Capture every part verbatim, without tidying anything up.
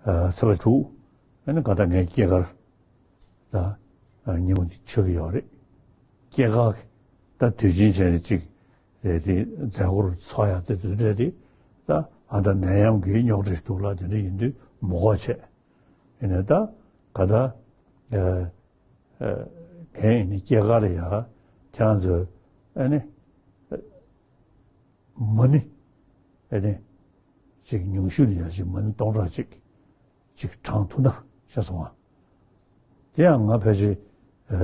ཚེས་པ་དྲུག་ཨ་ནི་ག་ད་ངའི་སྐྱེས་སྐར་ད་ཉིན་མོ་འདི་ཆགས་ཀྱི་ཡོད་རེད། སྐྱེས་སྐར་གྱི་ད་དུས་ཆེན་བྱས་ནས་ཅིག་རེད་དེ་མཛད་སྒོར་ཚོགས་ཡག་དེ་དུས་འདྲ་དེ་ད་ཨ་ད་ནད་ཡམས་ཀྱི་རྙོག་དྲ་ཞིག་འདུག་ལ་དེ་འདྲ་ཡིན་དུས་མི་དགོས་བྱས། ཡིན་ནའི་ད་ག་ད་ཨ་ཨ་ངའི་ཨ་ནི་སྐྱེས་སྐར་ལ་ཡ་ཁྱེད་རང་ཚོས་ཨ་ནི་མ་ཎི་ཨ་ནི་ཅིག་ཉུང་ཤོས་ལ་ཡ་ཅིག་མ་ཎི་སྟོང་ཕྲག་གཅིག་ཅིག་བགྲང་ཐུབ་ན་ཤེས་སོང་ང་། དེ་ཡང་ང་ཕལ་ཆེར་ཨ་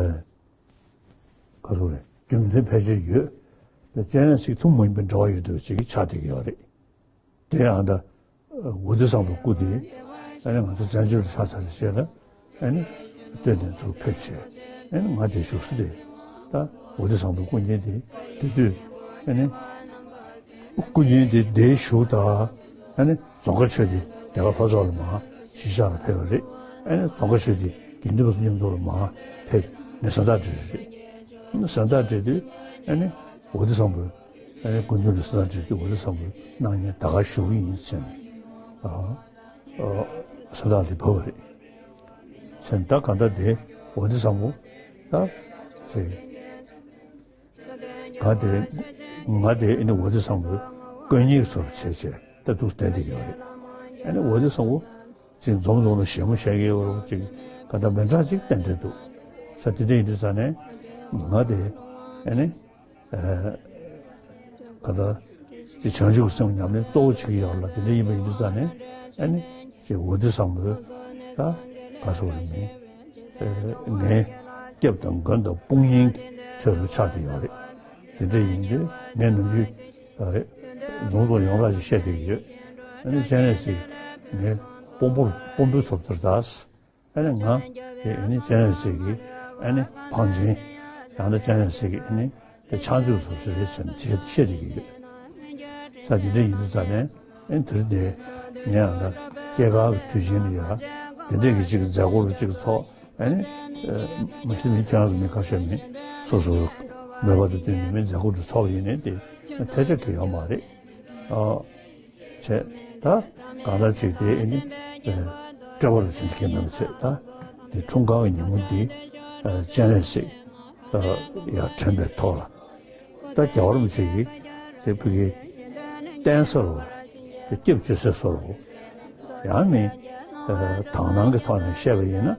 ག་ཚོད་རེད་རྒྱུ་མཚན་ཕལ་ཆེར་ཡོད། སྤྱན་རས་གཟིགས་ཐུན་མོང་མ་ཡིན་པའི་འབྲེལ་བ་ཡོད་འདུག་ཅིག་ཆགས་བསྡད་ཀྱི་ཡོད་རེད། དེ་ཡང་ད་ཝ་ཏི་བཟང་པོའི་སྐུ་དེ་ཨ་ནི་ང་ཚོ་བཙན་བྱོལ་དུ་ཆགས་ཚར་རྗེས་ལ་ཨ་ནི་སྟོད་ནས་ཚུར་ཕེབས་བྱས་ཨ་ནི་ང་དེ་བཞུགས་ས་དེ་ད་ཝ་ཏི་བཟང་པོའི་སྐུ་བརྙན་དེ་དེ་དུས་ཨ་ནི་སྐུ་བརྙན་དེ་དེ་བཞུགས་ད་ཨ་ནི་རྫོང་དཀར་ཆོས་སྡེ་རྒྱ་གར་ལྷོ་ཕྱོགས་ལ་མར་གཞིས་ཆགས་ལ་ཕེབས་པ་རེད། ཨ་ནི་རྫོང་དཀར་ཆོས་སྡེ་དགེ་འདུན་པ་ཚོ་མཉམ་དུ་ལ་མར་ཕེབས་ནས་གཟེངས་རྟགས་སྤྲད་རེད། གཟེངས་རྟགས་སྤྲད་དུས་ཨ་ནི་ཝ་ཏི་བཟང་པོས། ཨ་ནི་སྐུ་མདུན་ལ་གཟེངས་རྟགས་སྤྲད་དུས་ཝ་ཏི་བཟང་པོས་གནང་མཁན་ད་ག་ཞུ་གི་ཡིན་ཟེར་ནས་ཨ་ཨ་གཟེངས་རྟགས་དེ་ཕུལ་བ་རེད། ཟེར་ནས་ད་ག་ད་དེ་ཝ་ཏི་བཟང་པོ་ད་ཟེར་ག་དེ་ང་དེ་ཨ་ནི་ཝ་ཏི་བཟང་པོའི་དཀོན་གཉེར་ཚོར་བྱས་བྱས་ད་འདུག་བསྡད་དེ་ཡོད་རེད། ཨ་ནི་ཝ་ཏི་བཟང་པོ་ཅིག་འཛོམས་འཛོམས་ལ་ཞལ་མོ་བཞད་ཀྱི་ཡོད་རེད་ཅིག་ག་ད་མི་འདྲ་ཅིག་བསྟན་བསྡད་འདུག་ས་དེ་འདྲ་ཡིན་དུས་ཙ་ནས་ང་དེ་ཨ་ནི། ག་ད་ཅེས་བྱང་ཆུབ་སེམས་ཉམས་ལེན་གཙོ་བོ་བྱེད་ཀྱི་ཡོད་ལ་དེ་འདྲ་ཡིན་པ་ཡིན་དུས་ཙང་ནས་ཨ་ནི་ཅེས་ཝ་ཏི་བཟང་པོས་ད་ག་སོགས་རེད་མིན། ངའི་སྐྱབས་དང་མགོན་དང་དཔུང་གཉེན་གྱི་ཚུལ་དུ་ཆགས་བསྡད་ཡོད་རེད། དེ་འདྲ་ཡིན་དུས་ངས་ནམ་རྒྱུན་རྫོང་ཚོ་ཡོངས་གྲགས་ཤིག་བཤད་བསྡད་ཀྱི་ཡོད། ཨ་ནི་སྤྱན་རས་གཟིགས་ངའི་དཔོན་པོར་དཔོན་པོའི་ཚབ་ཏུ་ད། ཨ་ནི་ང་དེ་ཨ་ནི་སྤྱན་རས་གཟིགས་ཀྱི་ཨ་ནི་བང་ཆེན་ཡང་ན་སྤྱན་རས་གཟིགས་ཀྱི་ཨ་ནི་དེ་ཕྱག་མཛོད་སོགས་ཤིག་རེད་ཟེར་ནས་དེ་བཤད་བསྡད་ཀྱི་ཡོད། ས་དེ་འདྲ་ཡིན་དུས་ཙ་ནས་ཨ་ནི་དེར་དེ་ངས་ཡང་ད་སྐྱེས་སྐར་གྱི་དུས་ཆེན་ལ་ཡ་དེ་འདྲ་གི་ཅིག་མཛད་སྒོ་རུ་ཅིག་ཚོགས་ཨ་ནི་མ་གཞི་མི་ཁྱེད་རང་ཚོ་མི་ཁ་ཤས་མི་སོ་སོ་སོ་མོས་པ་དང་བསྟུན་ནས་མི་མཛད་སྒོ་རུ་ཚོགས་ཡིན་ནས་དེ་ཐལ་ཆ་གི་ཡོད་མ་རེད། བྱས། ད་གང་ལྟར་ཅིག་དེ་ཨ་ནི་སྤྲོས་པ་རུ་ཕྱིན་གྱི་མེད་པ་བྱས། ད་དེ་འཁྲུངས་སྐར་གྱི་ཉིན་མོ་འདི་སྤྱན་རས་གཟིགས་ཡར་དྲན་པའི་ཐོག་ལ་ད་རྒྱལ་བ་རིན་པོ་ཆེ་ཡིས་དེ་ཕ་གི་བསྟན་ས་རུ་དེ་སྐྱབས་བཅོལ་སའི་སོ་རུ་ཡང་མིན་དག་སྣང་གི་ཐོག་ནས་བཤད་པ་ཡིན་ན་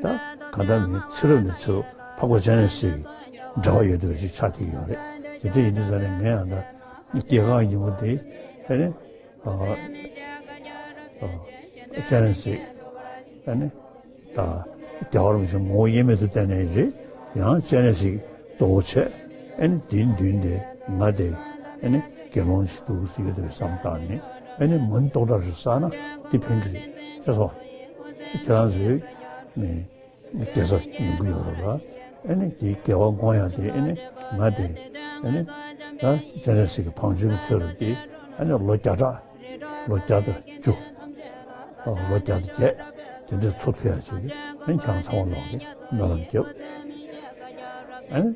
ད་གང་ལྟར་མིན་ཚེ་རབས་ནས་ཚེ་རབས་འཕགས་པ་སྤྱན་རས་གཟིགས་ཀྱི་འབྲེལ་བ་ཡོད་བསྡད་པ་ཞིག་ཆགས་བསྡད་ཀྱི་ཡོད་རེད། དེ་འདྲ་ཡིན་དུས་ཙ་ནས་ངས་ཡང་ད། སྐྱེས་སྐར་ཉིན་མོ་དེ་ཨ་ནི་ཨ་ཨ་སྤྱན་རས་གཟིགས་ཨ་ནི་ད་རྒྱལ་བ་རིན་པོ་ཆེ་ངོ་བོ་དབྱེར་མེད་དུ་བསྟན་ནའི་རེད། ཡང་སྤྱན་རས་གཟིགས་གཙོ་བོ་བྱས་ཨ་ནི་དེའི་མདུན་དེ་ང་དེ་ཨ་ནི་དགེ་སློང་ཞིག་འདུག་སེ་ཡོད་དེ་བསམ་བཏང་ནས་ཨ་ནི་མ་ཎི་སྟོང་ཕྲག་རེ་བསགས་ན་དེ་ཕན་གྱི་རེད་ཤེས་སོང་། ཁྱེད་རང་ཚོས་ནི། སྐྱེ་ས་ཡོང་གི་ཡོད་རེད་ལ། ཨ་ནི་དེའི་དགེ་བ་བསྔོ་ཡག་དེ་ཨ་ནི་ང་དེ་ཨ་ནི་ད་སྤྱན་རས་གཟིགས་ཀྱི་བང་མཛོད་ཀྱི་ཚུལ་དུ་དེ་ཨ་ནི་ལོ་བརྒྱ་ཕྲག་ལོ་བརྒྱ་དང་བཅུ། ཨ་ལོ་བརྒྱ་དང་བརྒྱད་དེ་འདྲའི་འཚོ་ཐུབ་ཡག་ཅིག་ཨ་ནི་ཁྱེད་རང་ཚང་མ་ལོག་གི་སྨོན་ལམ་རྒྱབ། ཨ་ནི་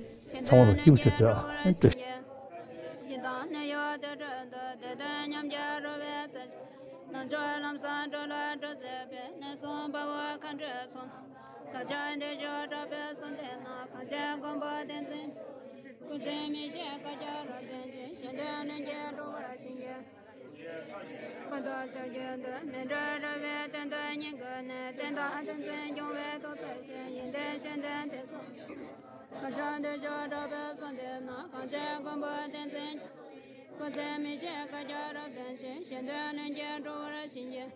ཚང་མ་ལ་སྐྱིད་པོ་བྱེད་སྡོད་ཨ་ནི་བཀྲ་ཤིས། ནང་ཆོས་ལམ་བཟང་འགྲོ་ལ་འགྲོ་མཛད་པའི་གནས་གསུམ་དཔའ་བོ་མཁའ་འགྲོའི་ཚོགས། བདག་ཅག་འདི་ཕྱོགས་འགྲོ་བའི་གསོལ་འདེབས་ནང་། གངས་ཅན་མགོན་པོ་བསྟན་འཛིན། སྐུ་ཚེ་མི་ཤིགས་བསྐལ་བརྒྱར་རབ་བརྟན་ཅིང་། གཞན་དོན་ལྷུན་གྱིས་འགྲུབ་པར་བྱིན་གྱིས། ཀུན་ཏུ་ཕྱོགས་ཀྱི་དོན་མི་འབྲལ་རོལ་པའི་དོན་དུ་སྙིང་གི་གནས། བསྟན་དང་སེམས་ཅན་སྐྱོང་བའི་ཐུགས་རྗེ་ཅན། ཡོན་ཏན་གཞན་དོན་དེ་སོགས། བདག་ཅག་འདི་ཕྱོགས་འགྲོ་བའི་གསོལ་འདེབས་ནང་། གངས་ཅན་མགོན་པོ་བསྟན་འཛིན། སྐུ་ཚེ་མི་ཤིགས་བསྐལ་བརྒྱར་རབ་བརྟན་ཅིང་། གཞན་དོན་ལྷུན་གྱིས་འགྲུབ་པར་བྱིན་གྱིས།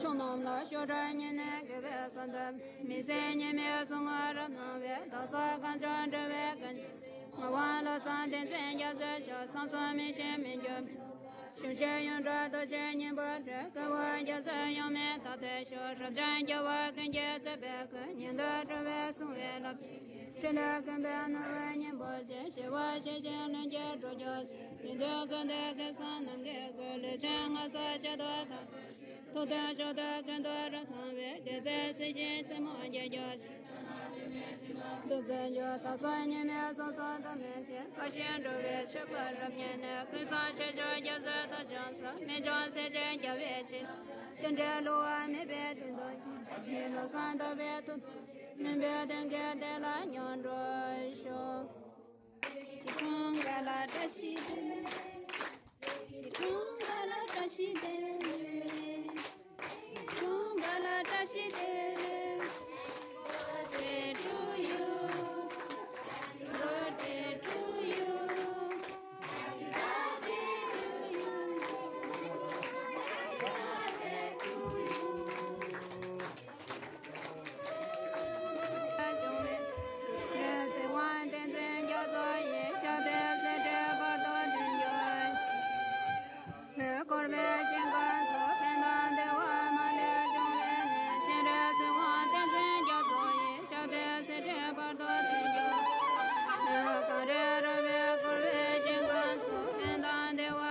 ཕྱོགས་རྣམས་ལ་ཤོག་དྲིལ་བསྙེན་གནས་དགེ་བའི་གསོལ་འདེབས། མི་ཟད་ཉི་མའི་གཟུངས་སྔགས་རབ་གནང་བས། བདག་སོགས་གངས་ལྗོངས་འགྲོ་བའི་མགོན། ངག་དབང་བློ་བཟང་བསྟན་འཛིན་རྒྱ་མཚོའི་ཞབས། བསམ་གསུམ་མི་ཤིགས་མི་འགྱུར་མེ། གཞུང་ཆེན་ཡོངས་གྲགས་རྡོ་རྗེ་སྙིང་པོ་སྒྲོན། བཀའ་བརྒྱུད་རྒྱ་མཚོའི་ཡང་མེ་ཐག་ཏུ་ཞུགས། རབ་འབྱམས་རྒྱལ་བ་ཀུན་གྱི་བརྩེ་བའི་མགོན། ཉན་ཐོས་གྲུབ་པའི་གསུང་བའི་རླབས་ཆེན། ཕྲིན་ལས་ཀུན་པའི་ནོར་བུ་སྙིང་པོ་ཆེ། ཞི་བ་ཞི་ཞིང་ལྷུན་གྱིས་གྲུབ་གྱུར་ཅིག་ཉན་ཐོས་ཚོགས་འདུས་སྐལ་བཟང་རྣམས་ཀྱི་སྐུ། ལུས་ཅན་ངན་སོང་བྱ་དུར་དག་པའི་ཞིང་། ཐུབ་བསྟན་མཆོག་ཏུ་ཀུན་ཏུ་རབ་གནང་བའི། དགེ་རྩའི་སྲིད་ཞིའི་རྩེ་མོར་རྒྱས་གྱུར་ཅིག་ཏུ་མཛད་འགྱུར། བདག་སོགས་ཉི་མའི་གཟུགས་སུ་མཐའ་མེད་ཅིང་། དགའ་ཞིང་སྤྲོ་བའི་མཆོད་པ་རབ་མྱངས་ནས། ཀུན་བཟང་ཆོས་སྐྱོང་རྒྱ་མཚོའི་རྟ་མཆོག་སོགས། རྨད་བྱུང་སྲས་ཆེན་རྒྱལ་བའི་ཆེ་ཆུང་། དེ་འདྲའི་བསླུ་བ་མེད་པའི་དོན་དུ། ཡིན་ནོ་བསམ་དག་པའི་དོན། མིན་པའི་དོན་གྱི་དེ་ལ་སྙོམས་འགྲོ་ཤོག། ཁྱེད་ཀྱི་ཁྲོམ་ག་ལ་བཀྲ་ཤིས་བདེ་ལེགས། ཁྱེད་ཀྱི་ཁྲོམ་ག་ལ་བཀྲ་ཤིས་བདེ་ལེགས། ཁྱེད་ཀྱི་ཁྲོམ་ག་ལ་བཀྲ་ཤིས་བདེ་ལེགས། Birthday to you. Birthday to you. བསྐོར་བའི་ཞིང་ཁམས་སུ་ཕན་དང་བདེ་བ་མ་ལུས་འབྱུང་བའི་གནས། སྤྱན་རས་གཟིགས་དབང་བསྟན་འཛིན་རྒྱ་མཚོ་ཡི་ཞབས་པད་སྲིད་མཐའི་བར་དུ་བརྟན་གྱུར། གངས་རི་ར་བས་བསྐོར་བའི་ཞིང་ཁམས་སུ་ཕན་དང་བདེ་བ་མ་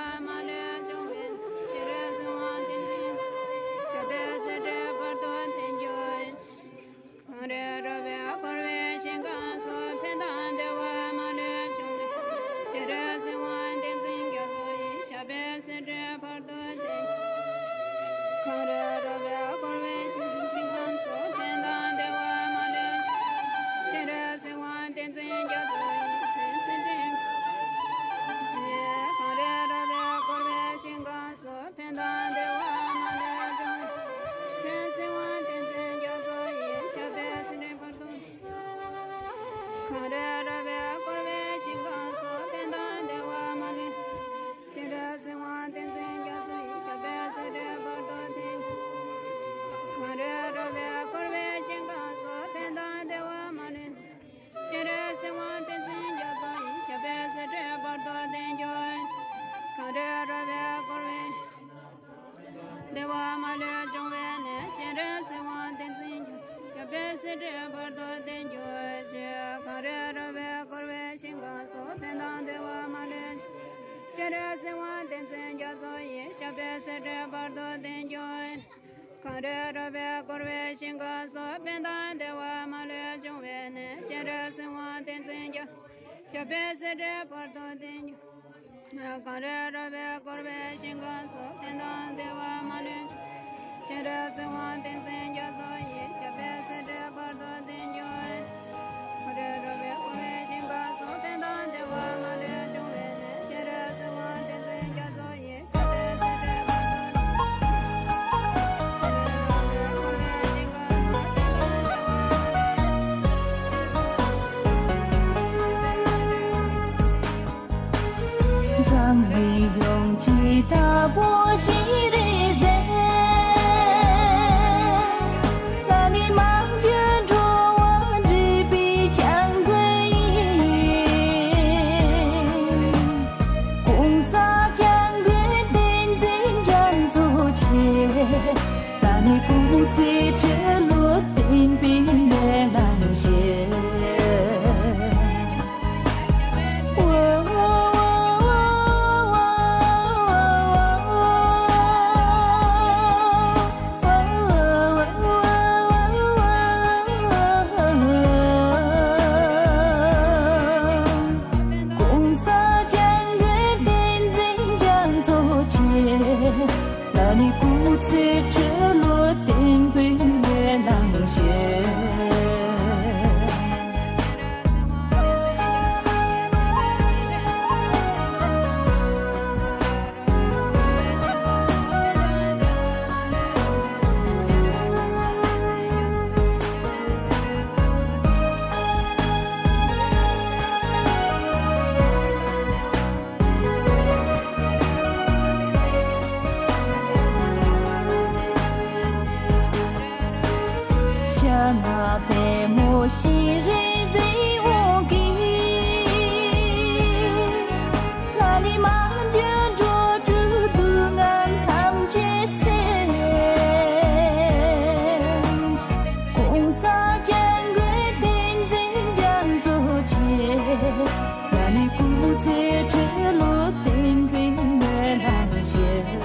ལུས་འབྱུང་བའི་གནས། སྤྱན་རས་གཟིགས་དབང་བསྟན་འཛིན་ཞབས་པད་སྲིད་མཐའི་བར་དུ་བརྟན་གྱུར། གངས་རི་ར་བས་བསྐོར་བའི་ཞིང་ཁམས་སུ་ཕན་དང་བདེ་བ་མ་ལུས་འབྱུང་བའི་གནས། སྤྱན་རས་གཟིགས་དབང་བསྟན་འཛིན་རྒྱ་མཚོ་ཡི་ཞབས་པད་སྲིད་མཐའི་བར་དུ་བརྟན། གངས་རི་ར་བས་བསྐོར་བའི་ཞིང་ཁམས་སུ་ཕན་དང་བདེ་བ་མ་ལུས་འབྱུང་བའི་གནས། སྤྱན་རས་གཟིགས་དབང་བསྟན་འཛིན་རྒྱ་མཚོ་ཡི་ཞབས་པད་སྲིད་མཐའི། གངས་རི་ར་བས་བསྐོར་བའི་ཞིང་ཁམས་སུ་ཕན་དང་བདེ་བ་མ་ལུས་འབྱུང་བའི་གནས། སྤྱན་རས་གཟིགས་དབང་བསྟན་འཛིན་རྒྱ་མཚོ་ཡི་ཞབས་པད་སྲིད་མཐའི་བར་དུ། གངས་རི་ར་བས་བསྐོར་བའི་ཞིང་ཁམས་སུ་ཕན་དང་བདེ་བ་མ་ལུས། སྤྱན་རས་གཟིགས་དབང་བསྟན་འཛིན་རྒྱ་མཚོ་ཡི་ཞབས་པད་སྲིད་མཐའི་བར་དུ་བརྟན། གངས་རི་ར་བས་བསྐོར་བའི་ཞིང་ཁམས་སུ་ཕན་དང་བདེ་བ་མ་ལུས། སྤྱན་རས་གཟིགས་དབང་བསྟན་འཛིན་རྒྱ་མཚོ་ཡི་ཞབས་པད་སྲིད་མཐའི་བར་དུ་བརྟན་གྱུར། གངས་རི་ར་བས་བསྐོར་བའི་བདེ་བ་མ་ལུས་འབྱུང་བའི་གནས། སྤྱན་རས་གཟིགས་དབང་བསྟན་འཛིན་རྒྱ་མཚོ་ཞབས་པད་སྲིད་མཐའི་བར་དུ་བརྟན་གྱུར་ཅིག། གངས་རི་ར་བས་བསྐོར་བའི་ཞིང་ཁམས་སུ་ཕན་དང་བདེ་བ་མ་ལུས། སྤྱན་རས་གཟིགས་དབང་བསྟན་འཛིན་རྒྱ་མཚོ་ཡི་ཞབས་པད་སྲིད་མཐའི་བར་དུ་བརྟན་གྱུར། གངས་རི་ར་བས་བསྐོར་བའི་ཞིང་ཁམས་སུ་ཕན་དང་བདེ་བ་མ་ལུས་འབྱུང་བའི་གནས། སྤྱན་རས་གཟིགས་དབང་བསྟན་འཛིན་རྒྱ་མཚོ་ཞབས་པད་སྲིད་མཐའི་བར་དུ་བརྟན་གྱུར། གངས་རི་ར་བས་བསྐོར་བའི་ཞིང་ཁམས་སུ་ཕན་དང་བདེ་བ་མ་ལུས། སྤྱན་རས་གཟིགས་དབང་བསྟན་འཛིན་རྒྱ་མཚོ་ཡི་ཞབས་པད་སྲིད་མཐའི་བར་དུ་བརྟན་གྱུར། གངས་རི་ར་བས་བསྐོར་བའི་ཞིང་ཁམས་སུ་ཕན་དང་བདེ་བ་མ་ལུས་འབྱུང་བའི་གནས། སྤྱན་རས་གཟིགས་དབང་བསྟན་འཛིན་རྒྱ་མཚོ་ཡི་ཞབས་པད་སྲིད་མཐའི་བར་དུ་བརྟན་གྱུར། གངས་རི་ར་བས་བསྐོར་བའི་ཞིང་ཁམས་སུ་ཕན་དང་བདེ་བ་མ་ལུས། འཛམ་གླིང་ཡོངས་ཀྱི་བདག་པོ་ཞིག་རེད་ཟེར། ལ་ནི་མང་གྱུར་འགྲོ་བ་འདྲེན་པའི་སྐྱབས་མགོན་ཡིན། ༸གོང་ས་༸སྐྱབས་མགོན་བསྟན་འཛིན་རྒྱ་མཚོ་ཆེ། ལ་ནི་སྐུ་ཚེ་ཁྲི་ལོ་བརྟན་པའི་སྨོན་ལམ་ཞུ། ༸གོང་ས་༸སྐྱབས་མགོན་བསྟན་འཛིན་རྒྱ་མཚོ་ཆེ། ལ་ནི་སྐུ་ཚེ་ཁྲི་ལོ་བརྟན་པའི་སྨོན་ལམ་ཞུ། ཤ་ན་པདྨོ་ཤེས་རིག་གཟིགས་དབང་གིས། ལ་ནི་མང་གྱུར་འགྲོ་དྲུག་སྡུག་བསྔལ་ཐམས་ཅད་སེལ། ༸གོང་ས་༸སྐྱབས་མགོན་བསྟན་འཛིན་རྒྱ་མཚོ་ཆེ། ལ་ནི་སྐུ་ཚེ་ཁྲི་ལོ་བརྟན་པའི་སྨོན་ལམ་ཞུ།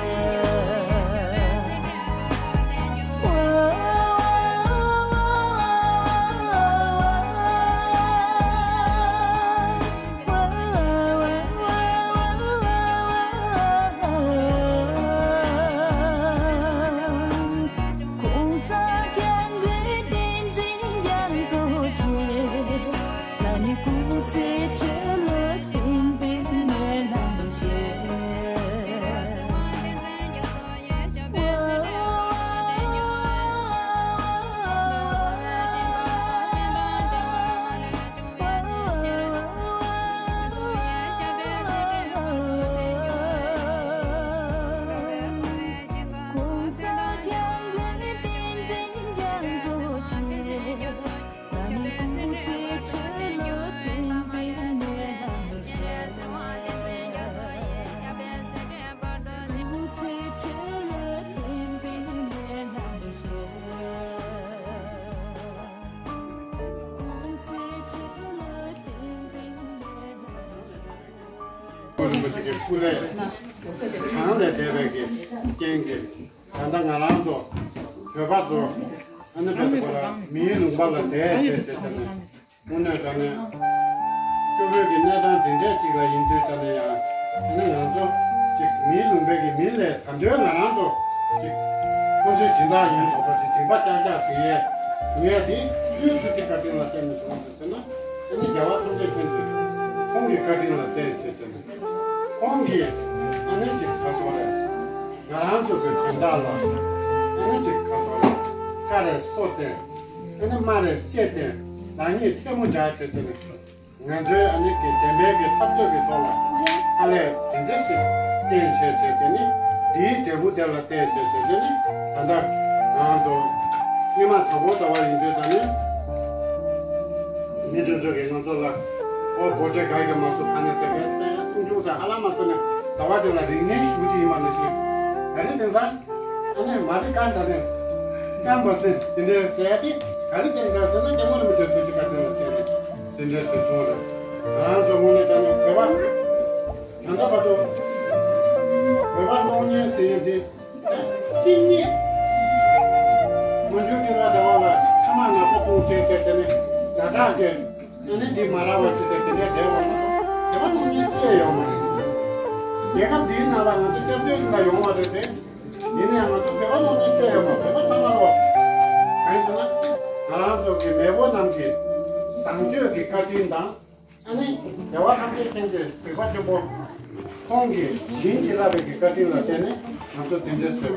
ཁོ་ཅིག་གི་སྐུ་ལས་གྲངས་ལས་འདས་པའི་གི་རྐྱེན་གྱིས་ད་ལྟ་ང་རང་ཚོ་བོད་པ་ཚོ་ཨ་ནི་བོད་པ་ལ་མིའི་ལུང་པ་ལ་བསྡད་བྱས་བྱས་བྱས་ནས། དངོས་གནས་དྲང་གནས། སྐྱོ་བོའི་གི་གནས་སྟངས་དེ་འདྲས་ཅིག་ལ་ཡིན་དུས་ཙམ་ནས་ཡང་། ཨ་ནི་ང་ཚོ་ཅིག་མིའི་ལུང་པའི་གི་མི་ལས་ད་དུང་ང་རང་ཚོ་ཅིག་ཁོང་ཚོའི་སྦྱིན་བདག་ཡིན་དགོས་པ་ཅིག་སྦྱིན་པ་རྐྱང་རྐྱང་བྱེད་ཡས་བྱུང་ཡས་དེ་སུའི་ཐུགས་རྗེ་བཀའ་དྲིན་ལ་བརྟེན་ནས་བྱུང་བ་རེད་ཟེར་ན། ཨ་ནི་རྒྱལ་བ་ཐམས་ཅད་མཁྱེན་ཅིང་ཁོང་གི་བཀའ་དྲིན་ལ་བརྟེན་བྱས་བྱས་ནས་ཁོང་གིས་ཨ་ནི་ཅིག་ག་ཚོད་རེད། ང་རང་ཚོ་གི་དོན་དག་ལ་ཨ་ནི་ཅིག་ག་ཚོད་རེད། བཀའ་རེ་གསོ་སྟེ། ཨ་ནི་སྨྲ་རེ་བཅད་དེ་ལག་གཉིས་ཐལ་མོ་སྦྱར་བྱས་བྱས་ནས་ང་ཚོའི་ཨ་ནི་གི་བདེན་པའི་གི་འཐབ་རྩོད་ཀྱི་ཐོག་ལ་ཨ་ལས་དེ་འདྲ་ཞིག་བསྟན་བྱས་བྱས་བྱས་ནས་དེའི་འབྲས་བུ་དེ་ལ་བལྟས་བྱས་བྱས་བྱས་ནས་ད་ལྟ་ང་ཚོ་སྔོན་མ་དང་པོ་ཟླ་བ་ཡིན་དུས་ད་ནི་མི་དེ་ཚོ་གིས་ང་ཚོ་ལ་ཨོ་གོ་ཁྲེ་ག་ཡི་ག་མ་སུ་ཕ་ནས་ཟེར་གས་དཔེ་མཐོང་ཆུང་ཟེར་ཧ་ལམ་མ་སུ་ནས་ཟླ་བ་དེ་ལ་རིག་གནས་ཞུ་གི་ཡིན་པ་ནང་བཞིན་ད་ནི་དེང་སང་། ཨ་ནི་མ་རི་ཀན་ད་ནི་ཀམ་པ་སེ་དེ་འདྲའི་ཟེར་ཡ་དེ་ག་རེ་བྱས་འདྲ་ཟེར་ན་སྐྱབས་མགོན་རིན་པོ་ཆེ་ཐུགས་རྗེ་བཀའ་དྲིན་ལ་བརྟེན་ནས་དེ་འདྲའི་ཟེར་བྱུང་བ་རེད། ང་རང་ཚོ་དངོས་གནས་ད་ནི་བོད་པ་ད་ལྟ་བར་དུ་བོད་པ་གློག་བརྙན་ཟེར་ཡ་དེ་ཨ་གཅིག་གཉིས་མ་འཇུ་དེ་ལ་ཟླ་བ་ལ་ཐ་མག་ནག་པོ་གཏོང་བྱས་བྱས་དེ་ནི་ཛ་དྲག་གི་ཨ་ནི་འདི་མ་རག་པ་ཅི་ཟེར་དེ་འདྲའི་བསྡད་པ་མ་གཏོགས་བོད་པ་གློག་བརྙན་ཅི་ཡང་ཡོད་མ་རེད། རྒྱལ་ཁབ་འདིའི་ནང་ལ་ང་ཚོ་སྐྱབས་བཅོལ་ལ་ཡོང་བ་རེད་དེ། ཡིན་ནའང་ང་ཚོ་བོད་པ་ནང་ནས་ཆོས་ཡོད་མ་བོད་པ་ཚང་མ་ལོ། གང་ཡིན་ཟེར་ན། ང་རང་ཚོ་གི་མེས་པོ་རྣམས་ཀྱི་བཟང་སྤྱོད་ཀྱི་བཀའ་དྲིན་དང་། ཨ་ནི་རྒྱལ་བ་ཐམས་ཅད་མཁྱེན་ཅིང་གཟིགས་པ་ཆེན་པོ་ཁོང་གིས་བྱིན་གྱིས་བརླབས་པའི་གི་བཀའ་དྲིན་ལ་བརྟེན་ནས་ང་ཚོ་དེ་འདྲ་ཟེར།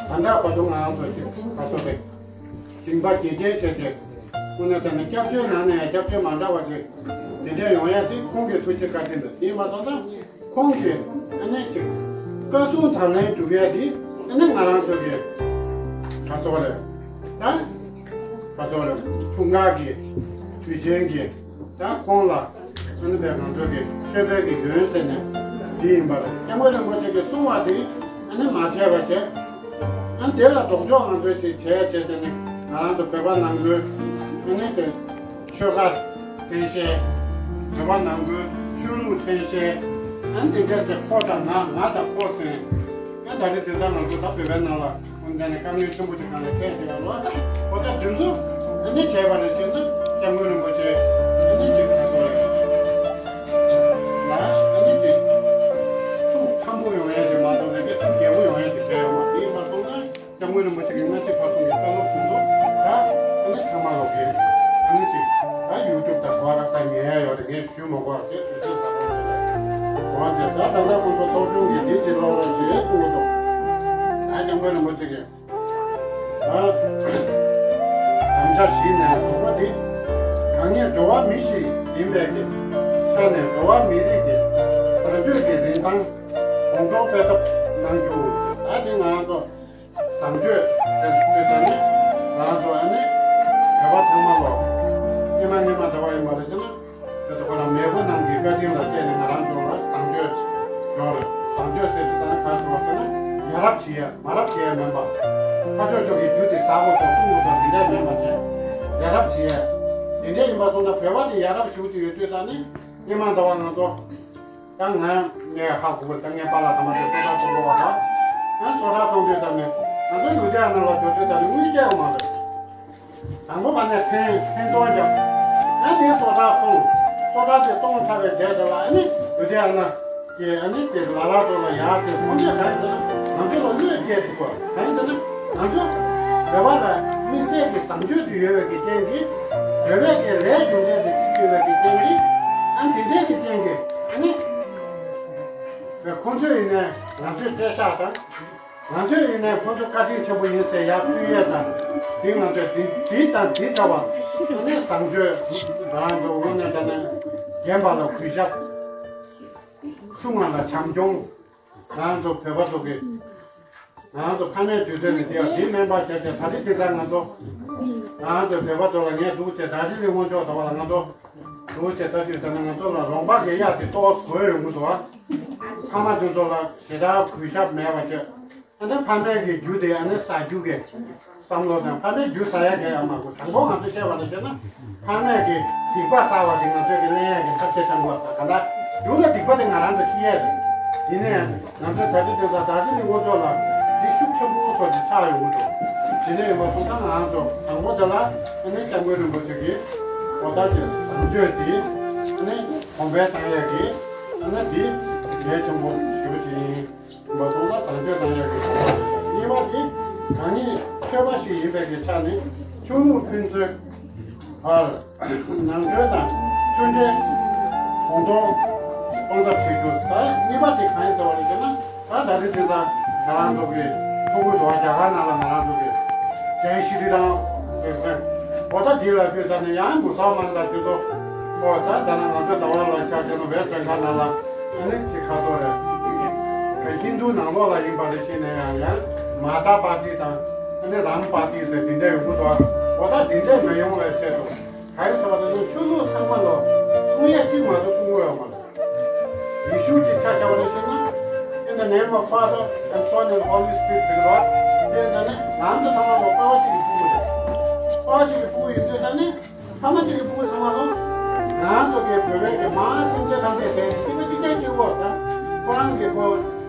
ད་ལྟ་བར་དུ་ང་རང་ཚོ་ཅིག་ག་ཚོད་རེད། སྦྱིན་པ་དགེ་རྒན་བྱས་ཏེ། དངོས་གནས་དྲང་གནས་སྐྱབས་བཅོལ་ནང་ནས་ཡང་སྐྱབས་བཅོལ་མ་འདྲ་བ་ཅིག་དེ་འདྲ་ཡོང་ཡ་དེ་ཁོང་གི་ཐུགས་རྗེ་བཀའ་དྲིན་དང་དེ་མ་སོང་ན། ཁོང་གིས་ཨ་ནི་ཅིག་བཀའ་གསུང་དང་ལེན་སྒྲུབ་ཡ་དེ་ཨ་ནི་ང་རང་ཚོ་གི་ག་ཚོད་རེད། ད་ག་ཚོད་རེད། འཁྲུངས་སྐར་གྱི་དུས་ཆེན་གྱི་ད་ཁོང་ལ་ཨ་ནི་བས་ང་ཚོ་གི་མཆོད་པའི་གི་ཡོན་ཟེར་ནས་འདི་ཡིན་པར་སྐྱབས་མགོན་རིན་པོ་ཆེ་གིས་གསུང་བ་དེ་ཨ་ནི་མ་བྱས་པ་བྱས། ཨ་ནི་དེ་ལ་ལྡོག་ཕྱོགས་ང་ཚོས་ཅིག་བྱས་བྱས་དེ་ནི་ང་རང་ཚོ་བོད་པ་ནང་ཁུལ་ཨ་ནི་དེ་ཆོལ་ཁ་འཐེན་བཤད། བོད་པ་ནང་ཁུལ་ཆོས་ལུགས་འཐེན་བཤད། ཨ་ནི་དེ་འདྲ་བྱས་ཁོ་དང་ང་ང་དང་ཁོ་ཟེར། ཨ་ད་རེས་དེང་སང་ང་ཚོ་ད་བོད་པའི་ནང་ལ་ཁོང་ཚོ་ནས་དཀའ་ངལ་ཆེན་པོ་ཅིག་སྒང་ལ་འཕྲད་བསྡད་ཡོད་རེད། ཁོ་ཚོ་དེ་ཚོ་ཨ་ནི་བྱས་པ་རེད་ཟེར་ན་སྐྱབས་མགོན་རིན་པོ་ཆེ་ཨ་ནི་ཅིག་ཁ་ཐོར་རེད། ལ་ཨ་ནི་ཅིག་ཐུགས་ཁམ་པོ་ཡོང་ཡ་ཅིག་མ་གཏོགས་ལས་ཀའི་ཐུགས་རྒྱལ་པོ་ཡོང་ཡ་ཅིག་བྱས་ཡོད་མ་རེད། ཡིན་པ་སོང་ན། སྐྱབས་མགོན་རིན་པོ་ཆེ་གི་སྔ་ཕྱི་བར་གསུམ་གྱི་བཀའ་སློབ་དེ་ཚོ་ད་ཨ་ནི་ཚང་མ་ལོག་གི་ཨ་ནི་ཅིག་ད་ཡུ་ཊུབ་དང་གོ་བ་ཁ་ས་ཉན་ཡ་ཡོད་རེད། ངས་ཞུ་མ་དགོས་པ་བྱས་དུས་ཚོད་ཟ་དགོས་བྱས་རེད། གོ་བ་དེ་ད་ད་ལྟ་ཁོང་ཚོ་ཚོགས་ཆུང་གིས་འདི་ཅིག་ཀློག་རོགས་བྱེད་གསུང་གི་འདུག་ད་སྐྱབས་མགོན་རིན་པོ་ཆེ་གིས་ད་དམ་བཅའ་བཞི་ནས་དང་པོ་དེ་གང་ཉིད་འགྲོ་བ་མི་ཞིག་ཡིན་པའི་གི་ཆ་ནས་འགྲོ་བ་མི་རིགས་ཀྱི་བཟང་སྤྱོད་ཀྱི་རིན་ཐང་གོང་མཐོར་སྤེལ་ཐབས་གནང་རྒྱུ། ད་འདི་ང་ཚོ་བཟང་སྤྱོད་དེ་ཚོ་ནི་ང་ཚོ་ཨ་ནི་བོད་པ་ཚང་མ་ལོ་སྔོན་མ་སྔོན་མ་ཟླ་བ་ཡིན་པ་རེད་ཟེར་ན། དེ་ཚོ་ཁོ་རང་མེས་པོ་རྣམས་ཀྱི་བཀའ་དྲིན་ལ་བརྟེན་ནས་ང་རང་ཚོ་ལ་བཟང་སྤྱོད་ཡོད་རེད། བཟང་སྤྱོད་ཟེར་དུས་ད་ནི་ག་རེ་ཟེར་བ་ཟེར་ན་ཡ་རབས་བྱེད་ཡ་མ་རབས་བྱེད་ཡ་མིན་པ། ཕར་ཕྱོགས་ཕྱོགས་ཀྱི་རྒྱུ་དེ་ཟ་དགོས་དང་བཏུང་དགོས་དང་དེ་འདྲ་མིན་པ་བྱས་ཡ་རབས་བྱེད་ཡ། དེ་འདྲ་ཡིན་པ་སོང་ན་བོད་པ་དེ་ཡ་རབས་ཞེ་པོ་ཅིག་ཡོད་དུས་ད་ནི་སྔོན་མ་ཟླ་བ་ང་ཚོ། ད་ང་ངས་ཧ་གོ་གི་ད་ངའི་པཱ་ལགས་དང་མ་དེ་སོ་ཐར་གཏོང་གི་བ་ད། ང་སོ་ཐར་གཏོང་དུས་ཙམ་ནས་ང་ཚོའི་ལུ་དེ་ཨ་ན་ལ་འགྲོ་དུས་ཙམ་ནས་དངུལ་བཅལ་བ་མ་རེད། དང་པོ་བ་ནས་འཐེན་འཐེན་གཏོང་རྒྱབ། ང་དེ་སོ་ཐར་སོང་། སོ་ཐར་དེ་གཏོང་ཚར་བའི་རྗེས་དེ་ལ་ཨ་ནི་ལུ་དེ་ཨ་ན་གི་ཨ་ནི་དེ་ལ་ལ་ཚོ་ལ་ཡར་དེ་ཁོང་ཚོས་ག་རེ་ཟེར་ན་ང་ཚོ་ལ་གནོད་སྐྱེལ་ཐུབ་པ་ག་རེ་ཟེར་ན་ང་ཚོ་བོད་པ་ལ་དམིགས་བསལ་གྱི་བཟང་སྤྱོད་དུ་ཡོད་པའི་གི་རྐྱེན་གྱིས་བོད་པའི་གི་ལས་རྒྱུ་འབྲས་དེ་བརྩི་དགོས་པའི་གི་རྐྱེན་གྱིས་ཨ་ནི་དེ་འདྲའི་གི་རྐྱེན་གྱིས་ཨ་ནི། ཁོང་ཚོས་ཡིན་ནའི་ང་ཚོའི་སྐད་ཆ་དང་། ང་ཚོས་ཡིན་ནའི་ཁོང་ཚོ་བཀའ་དྲིན་ཆེན་པོ་ཡིན་ཟེར་ཡར་ཕུལ་ཡས་དང་། འདི་ང་ཚོས་འདི་འདི་དང་འདི་འདྲ་བ་ཨ་ནི་བཟང་སྤྱོད་རང་ཚོ་དངོས་གནས་དྲང་གནས་རྒན་པ་ལ་གུས་ཞབས། ཆུང་བ་ལ་བྱམས་སྐྱོང་། རང་ཚོ་བོད་པ་ཚོ་གི་ང་ཚོ་ཕ་མའི་དུས་ཚོད་ནས་འདི་ཡང་འདི་སྨན་པ་བྱས་ཏེ་ད་རེས་འདི་ལྟར་ང་ཚོ་ང་ཚོ་བོད་པ་ཚོ་ལ་ངས་འདུག་ཅེས་ད་རེས་ལས་སྔོན་ཕྱོགས་ད་བར་ལ་ང་ཚོ་འདུག་ཅེས་ལྟ་དུས་ད་ནི་ང་ཚོ་ལ་རོང་པ་གི་གཡག་དེ་ཏོག་གོས་ཡོང་གི་འདུག་ཨ། ཕ་མ་དེ་ཚོ་ལ་ཞེ་དྲག་གུས་ཞབས་མེད་པ་བྱས། ཨ་ནི་ཕ་མའི་གི་རྒྱུ་དེ་ཨ་ནི་ཟ་རྒྱུ་གི་བསམ་བློ་དང་ཕ་མའི་རྒྱུ་ཟ་ཡ་གི་ཨ་མ་གོ་དང་པོ་ང་ཚོ་བཤད་པ་ལ་བཤད་ན་ཕ་མའི་གི་སྡིག་པ་བསགས་པ་དེ་ང་ཚོས་གི་ལེན་ཡ་གི་ཐབས་ཤེས་བསམ་དགོས་པ་ག་ད་རྒྱུ་ལ་སྡིག་པ་དེ་ང་རང་ཚོ་ཁྱེར་ཡ་རེད། དེ་ནས་ང་ཚོ་ད་ལྟ་དེ་ཚོ་ད་ལྟ་ནི་ངོ་ཚོགས་ལ་གཟི་ཤུགས་ཆེན་པོ་ཚོ་ཅིག་ཆགས་ཡོང་གི་འདུག་དེ་ནས་ཡིན་པ་སོང་ཙང་ང་ཚོ་དང་པོ་དེ་ལ་ཨ་ནི་སྐྱབས་མགོན་རིན་པོ་ཆེ་གིས་འོ་ད་ཅིག་བཟང་སྤྱོད་དེ་ཨ་ནི་གོང་འཕེལ་བཏང་ཡག་གི་ཨ་ནི་དེ་ལས་ཆེན་པོ་ཞེ་པོ་ཅིག་ཡིན། མ་སོང་ན་བཟང་སྤྱོད་བཏང་ཡག་གི་གོ་བ་རེད། གཉིས་པ་དེ་གང་ཉིད་ཆོས་པ་ཞིག་ཡིན་པའི་གི་ཆ་ནས་ཆོས་ལུགས་ཕན་ཚུན་བར་ནང་ཆོས་དང་མཐུན་འབྲེལ་གོང་མཐོར་གཏོང་ཐབས་བྱེད་རྒྱུ། ད་གཉིས་པ་དེ་གང་ཡིན་ཟེར་བ་རེད་ཟེར་ན། ད་ད་རེས་དེ་ད་ང་རང་ཚོ་གི་ཐུགས་ཁུར་འདུག་བ། རྒྱ་གར་ནང་ལ་ང་རང་ཚོ་གི་ཇའི་ཤི་རི་རམ་ཟེར་ཟེར་འོ་ད་དེ་ལ་དུས་ད་ནས་ཡང་མུ་སལ་མན་དང་དེ་ཚོ་འོ་ད་ད་ནང་ང་ཚོ་ཟླ་བ་ལ་ཆ་བཞག་ན་ཝེ་སི་ཊརན་ཁ་ནང་ལ། ཨ་ནི་ཅིག་ཁ་སོ་རེད། ཧིན་དུ་ནང་ལོགས་ལ་ཡིན་པ་རེད་ཤེས་ནས་ཡང་ཡང་མ་ཏཱ་པར་ཏི་དང་ཨ་ནི་རམ་པར་ཏི་ཟེར་དེ་འདྲ་ཡོང་གི་འདུག་འོ་ད་དེ་འདྲ་མ་ཡོང་བའི་ཆེད་དུ་ག་རེ་ཟེར་བ་དེ་ཚོ་ཆོས་ལུགས་ཚང་མ་ལོ་གསུང་ཡས་གཅིག་མ་གཏོགས་གསུང་གི་ཡོད་མ་རེད། ཡེ་ཤུ་གཅིག་ཆ་བཞག་པ་རེད་ཤེས་ན། In the name of Father and Son and Holy Spirit ཟེར་གི་རེད། དེ་འདྲ་ནི་ང་ཚོ་ཚང་མ་ལོ་པ་ཕ་གཅིག་གི་ཕྲུ་གུ་རེད། པ་ཕ་གཅིག་གི་ཕྲུ་གུ་ཡིན་དུས་ད་ནི། ཕ་མ་གཅིག་གི་ཕྲུ་གུ་ཚང་མ་ལོ། ང་ཚོ་གི་བོད་པའི་གི་མ་སེམས་ཅན་ཐམས་ཅད་དེ་གཅིག་པ་གཅིག་རྐྱང་གཅིག་པོ་དང་ཁོ་རང་གི་ཁོ་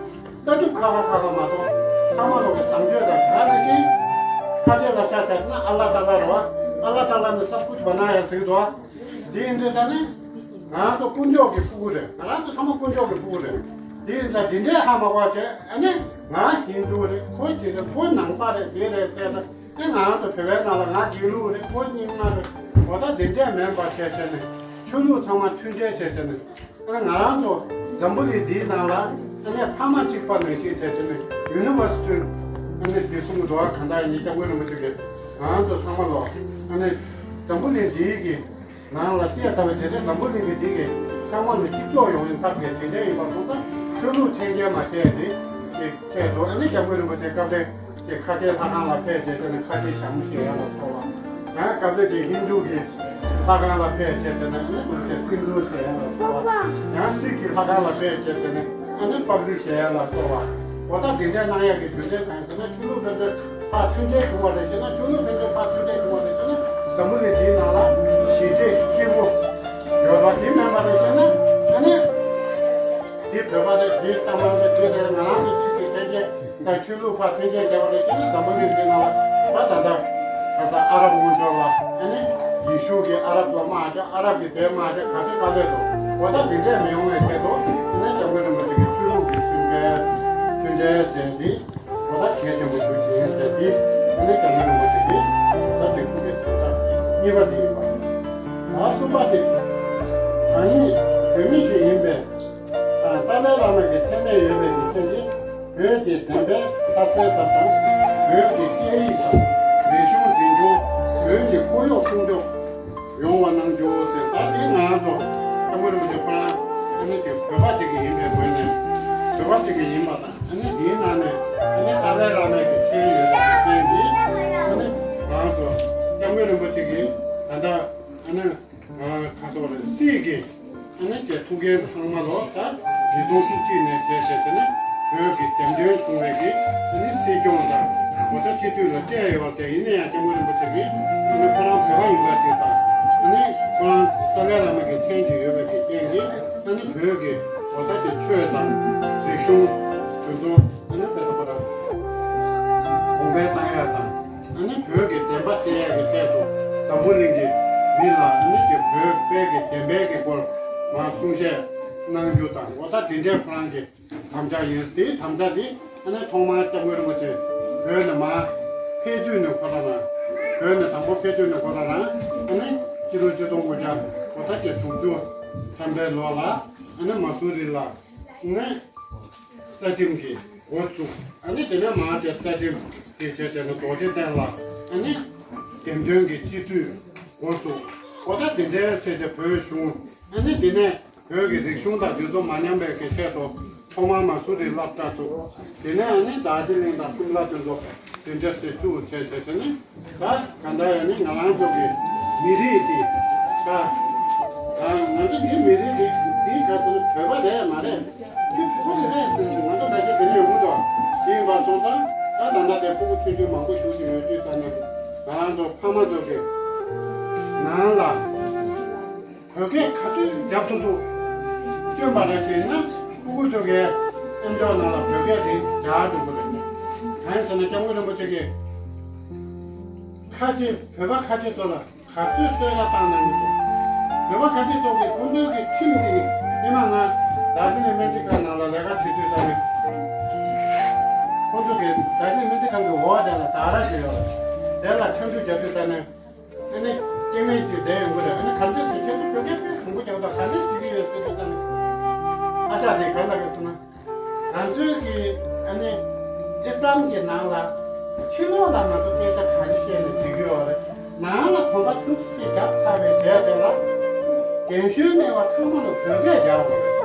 ལྟ་གྲུབ་ཁ་ཁ་ཁ་ཁ་མ་གཏོགས་ཚང་མ་ལོ་གི་བཟང་སྤྱོད་དང་ག་ནང་བཞིན་ཁ་ཆེ་ལ་ཤ་ཤ་ན་ཨ་ལ་ཏཱ་ལ་རོ། ཨ་ལ་ཏཱ་ལ་ནི་སབ་ཀུཆ་བ་ན་ཡ་ཟིག་དོ། དེ་ཡིན་དུས་ད་ནི་ང་ཚོ་དཀོན་མཆོག་གི་ཕྲུ་གུ་རེད། ང་རང་ཚོ་ཚང་མ་དཀོན་མཆོག་གི་ཕྲུ་གུ་རེད། དེ་ཡིན་ཙང་དེ་འདྲའི་ཧ་མ་གོ་བྱས་ཨ་ནི་ང་ཧིན་དུ་རེད། ཁོ་དེ་རེད། ཁོ་ནང་པ་རེད། དེ་རེད་ཟེར་ན། ཨེ་ང་ཚོ་བོད་པའི་ནང་ལ་ང་དགེ་ལུགས་རེད། ཁོ་རྙིང་མ་རེད། འོ་ད་དེ་འདྲས་མིན་པ་བྱས་བྱས་ནས་ཆོས་ལུགས་ཚང་མ་མཐུན་འབྲེལ་བྱས་བྱས་ནས། ཨ་ང་རང་ཚོ་འཛམ་བུ་གླིང་འདིའི་ནང་ལ་ཨ་ནི་ཕ་མ་གཅིག་པ་ནང་བཞིན་བྱས་བྱས་ནས་ཡུ་ནི་ཝར་སི་ཊི་ཨ་ནི་དེ་གསུང་གི་འདུག་བ། གང་ལྟར་ཡིན་ནའི་སྐྱབས་མགོན་རིན་པོ་ཆེ་གིས་ང་རང་ཚོ་ཚང་མ་ལོ་ཨ་ནི་འཛམ་བུ་གླིང་འདིའི་གི་ནང་ལ་སྐྱེས་ཐར་བའི་དེ་ནས་འཛམ་བུ་གླིང་གི་འདི་གི་ཚང་མ་ལ་གཅིག་ལྕོགས་ཡོང་ཡིན་ཐབས་ཀྱི་དེ་འདྲ་ཡིན་པ་སོང་ཙང་ཆོས་ལུགས་འཐེན་འཁྱེར་མ་བྱས་ཏེ་དེ་ཁྱེད་ཚོ་ཨ་ནི་སྐྱབས་མགོན་རིན་པོ་ཆེ་སྐབས་རེ་དེ་ཁ་ཆེའི་ལྷ་ཁང་ལ་ཕེབས་བྱས་ཏེ་ནི་ཁ་ཆེའི་ཞྭ་མོ་བཞེས་ཡ་ལ་སོགས་པ། ཡང་སྐབས་རེ་དེ་ཧིན་དུ་གི་ལྷ་ཁང་ལ་ཕེབས་བྱས་ཏེ་ནི་ཨ་ནི་སྐུ་ཚེ་སིན་དྷུར་བཞེས་ཡ་ལ་སོགས་པ། ཡང་སིག་གི་ལྷ་ཁང་ལ་ཕེབས་བྱས་ཏེ་ནི་ཨ་ནི་པག་རི་བཞེས་ཡ་ལ་སོགས་པ། འོ་ད་དེ་འདྲའི་གནང་ཡ་གི་རྒྱུ་མཚན་གང་ཡིན་ཟེར་ན་ཆོས་ལུགས་ཕན་ཚུན་ཕར་མཐུན་འབྲེལ་བྱུང་བ་རེད་ཟེར་ན། ཆོས་ལུགས་ཕན་ཚུན་ཕར་མཐུན་འབྲེལ་བྱུང་བ་རེད་ཟེར་ན། འཛམ་བུ་གླིང་འདིའི་ནང་ལ་ཞི་བདེ་སྐྱིད་པོ་ཡོད་པ་དེ་མིན་པ་རེད་ཟེར་ན། ཨ་ནི་འདི་བོད་པ་རེད། འདི་རྟ་དམར་རེད། འདི་རེད། ང་རང་ཚོ་གཅིག་གི་འཐེན་འཁྱེར་དང་ཆོས་ལུགས་ཕར་འཐེན་འཁྱེར་བྱས་པ་རེད་ཟེར་ན། འཛམ་བུ་གླིང་འདིའི་ནང་ལ་ད་ད་ལྟ་ག་ས་ཨ་རབ་དབང་ཕྱུག་ལ་ཨ་ནི་ཡེ་ཤུ་གི་ཨ་རབ་ལ་དམག་རྒྱག་ཨ་རབ་ཀྱི་དེ་དམག་རྒྱག་ག་ཚོད་དཀའ་ལས་འདུག་འོ་ད་འདི་འདྲས་མི་ཡོང་བའི་ཆེད་དུ་ཨ་ནི་སྐྱབས་མགོན་རིན་པོ་ཆེ་གི་ཆོས་ལུགས་ཀྱི་མཐུན་འབྲེལ་མཐུན་འབྲེལ་ཟེར་འདི། འོ་ད་གལ་ཆེན་པོ་ཞིག་ཡིན་ཟེར་དེ་ཨ་ནི་སྐྱབས་མགོན་རིན་པོ་ཆེ་གིས་འོ་ད་ཅིག་ཐུགས་ཀྱི་དོན་དག་གཉིས་པ་དེ་ཡིན་པ། ད་གསུམ་པ་དེ་ང་ནི་བོད་མི་ཞིག་ཡིན་པས་དང་ཏཱ་ལའི་བླ་མ་གི་མཚན་གནས་ཡོད་པའི་གི་རྐྱེན་གྱིས་བོད་ཀྱི་བདེན་པའི་མཐའ་གསལ་ཐབས་དང་། བོད་ཀྱི་སྐད་ཡིག་དང་རིག་གཞུང་འཛིན་སྐྱོང་། བོད་ཀྱི་ཁོར་ཡུག་སྲུང་སྐྱོབ་ཡོང་བ་གནང་རྒྱུ་ཟེར། ད་དེ་ང་ཚོ་སྐྱབས་མགོན་རིན་པོ་ཆེ་ཁོ་རང་ཨ་ནི་ཅིག་བོད་པ་ཅིག་གི་ཡིན་པའི་ངོས་ནས་བོད་པ་ཅིག་གི་ཡིན་པ་དང་། ཨ་ནི་དེའི་ནང་ནས་ཨ་ནི་ཏཱ་ལའི་བླ་མའི་གི་མཚན་ཡོད་པའི་རྐྱེན་གྱིས། ཨ་ནི་ང་ཚོ་སྐྱབས་མགོན་རིན་པོ་ཆེ་གིས་ད་ལྟ་ཨ་ནི་ཁ་སོག་རེ་སྲིད་ཀྱི་ཨ་ནི་ཀྱི་ཐུགས་འགན་ཚང་མ་ལོ་ད་ཉིས་སྟོང་བཅུ་གཅིག་ནས་བྱས་བྱས་བྱས་ནས་བོད་ཀྱི་འཛམ་སྟོན་བྱུང་བའི་གི་ཨ་ནི་སྲིད་སྐྱོང་དང་འོ་ད་སྤྱི་འཐུས་ལ་བསྐྲད་ཡོད་པ་དེ། ཡིན་ན་ཡང་སྐྱབས་མགོན་རིན་པོ་ཆེ་གིས་ཨ་ནི་ཁོ་རང་བོད་པ་ཡིན་པ་ཅིག་དང་། ཨ་ནི་ཁོ་རང་ཏཱ་ལའི་བླ་མ་གི་མཚན་ཅིག་ཡོད་པའི་གི་རྐྱེན་གྱིས། ཨ་ནི་བོད་ཀྱི་འོ་ད་ཀྱི་ཆོས་དང་རིག་གཞུང་དེ་ཚོ་ཨ་ནི་བོད་དུ་ཁོ་རང་གོང་འཕེལ་བཏང་ཡ་དང་། ཨ་ནི་བོད་ཀྱི་བདེན་པ་གསལ་ཡ་གི་ཐད་དུ་འཛམ་བུ་གླིང་གི་མི་ལ་ཨ་ནི་ཀྱི་བོད་པའི་གི་བདེན་པའི་གི་སྐོར་མར་གསུང་བཤད་གནང་རྒྱུ་དང་། འོ་ད་དེ་འདྲའི་ཁོ་རང་གི་དམ་བཅའ་ཡིན། དེའི་དམ་བཅའ་དེ་ཨ་ནི་ཐོག་མར་སྐྱབས་མགོན་རིན་པོ་ཆེ་བོད་ནས་མར་ཕེབས་དུས་ནས་ཁོ་རང་རང་། བོད་ནས་དང་པོ་ཕེབས་དུས་ནས་ཁོ་རང་རང་ཨ་ནི་ཕྱི་ལོ་ཆིག་སྟོང་དགུ་བརྒྱ་གོ་ད་ཀྱི་དྲུག་ཅུ་ཐམ་པའི་ལོ་ལ་ཨ་ནི་མ་སུ་རི་ལ་ཨ་ནི་རྩ་ཁྲིམས་ཀྱི་འགོ་བཙུགས། ཨ་ནི་དེ་ནས་མར་དེ་རྩ་ཁྲིམས་དེ་བྱས་བྱས་ནས་རྡོ་རྗེ་གདན་ལ་ཨ་ནི་བདེན་དོན་གྱི་སྤྱི་འཐུས་འགོ་བཙུགས། འོ་ད་དེ་འདྲའི་བྱས་བྱས་བོད་གཞུང་ཨ་ནི་དེ་ནས་བོད་ཀྱི་རིག་གཞུང་དང་དེ་ཚོ་མ་ཉམས་པའི་གི་ཆེད་དུ་ཐོག་མར་མ་སུ་རི་སློབ་གྲྭ་བཙུགས། དེ་ནས་ཨ་ནི་རྡོ་རྗེ་གླིང་དང་སིམ་ལ་དེ་ཚོ་དེ་འདྲ་བྱས་བཙུགས་བྱས་བྱས་བྱས་ནས། ད་གང་ལྟར་ཡང་ནི་ང་རང་ཚོ་གི་མི་རིགས་འདི་ད་ང་ཚོ་འདི་མི་རིགས་འདི་འདི་ག་ཚོད་བོད་པ་རེད་མ་རེད། ཁྱོད་བོད་པ་རེད་ཟེར་ནས་ང་ཚོ་འགའ་ཤས་དེ་ནས་ཡོང་གི་འདུག་དེ་ཡིན་པ་སོང་ཙང་ད་ད་ལྟ་དེ་ཕྲུ་གུ་ཆུང་ཆུང་མང་པོ་ཞིག་ཅིག་ཡོད་དུས་ཙང་ནས་ང་རང་ཚོ་ཕ་མ་ཚོ་གི་ནང་ལ་བོད་སྐད་ག་ཚོད་རྒྱབ་ཐུབ་ཐུབ་སྐྱོན་པ་རེད་ཅེ་ན། ཕྲུ་གུ་ཚོ་གི་ སེམས་ཕྱོགས་ནང་ལ་བོད་སྐད་དེ་སྦྱར་འགྲོ་གི་རེད། གང་ཡིན་ཟེར་ན་སྐྱབས་མགོན་རིན་པོ་ཆེ་གིས་ཁ་ཆེ་བོད་པ་ཁ་ཆེ་ཚོ་ལ་ག་ཚོད་རྩོད་ལ་བཏང་གནང་གི་འདུག་བོད་པ་ཁ་ཆེ་ཚོ་གིས་ཁོང་ཚོའི་གི་ཁྲིམས་དེ་ཨེ་མ་ང་རྡ་རྗེ་གླིང་སྨན་རྩིས་ཁང་ནང་ལ་ལས་ཀ་བྱེད་དུས་ཙམ་ནས་ཁོང་ཚོ་གིས་རྡ་རྗེ་གླིང་སྨན་རྩིས་ཁང་གི་འོག་དེ་ལ་དག་ར་ཞིག་ཡོད་རེད། དེ་ལ་འཆམ་འཆུ་རྒྱག་དུས་ཙམ་ནས། ཨ་ནི་སྐྱེ་དམན་ཅིག་བསྡད་ཡོང་གི་རེད། ཨ་ནི་ག་འདྲ་ཞིག་ཁྱེད་ཚོ་བོད་སྐད་དཔེ་བཟང་པོ་རྒྱག་དང་ག་འདྲ་བྱེད་ཀྱི་ཡོད་ཟེར་དུས་ཙམ་ནས། ཨ་ཅག་དེ་ག་ལབ་ཡོད་ཟེར་ན། ང་ཚོའི་གི་ཨ་ནི་ཨི་སི་ལམ་གྱི་ནང་ལ་ཕྱི་ལོགས་ལ་ང་ཚོ་སྐད་ཆ་ག་རེ་བཤད་ནས་བསྡད་ཀྱི་ཡོད་རེད། ནང་ལ་གོམ་པ་ཐུག་ཅིག་བརྒྱབ་ཚར་བའི་རྗེས་དེ་ལ་རྒན་གཞོན་མེད་པ་ཚང་མ་ལ་བོད་སྐད་རྒྱག་དགོས་རེད།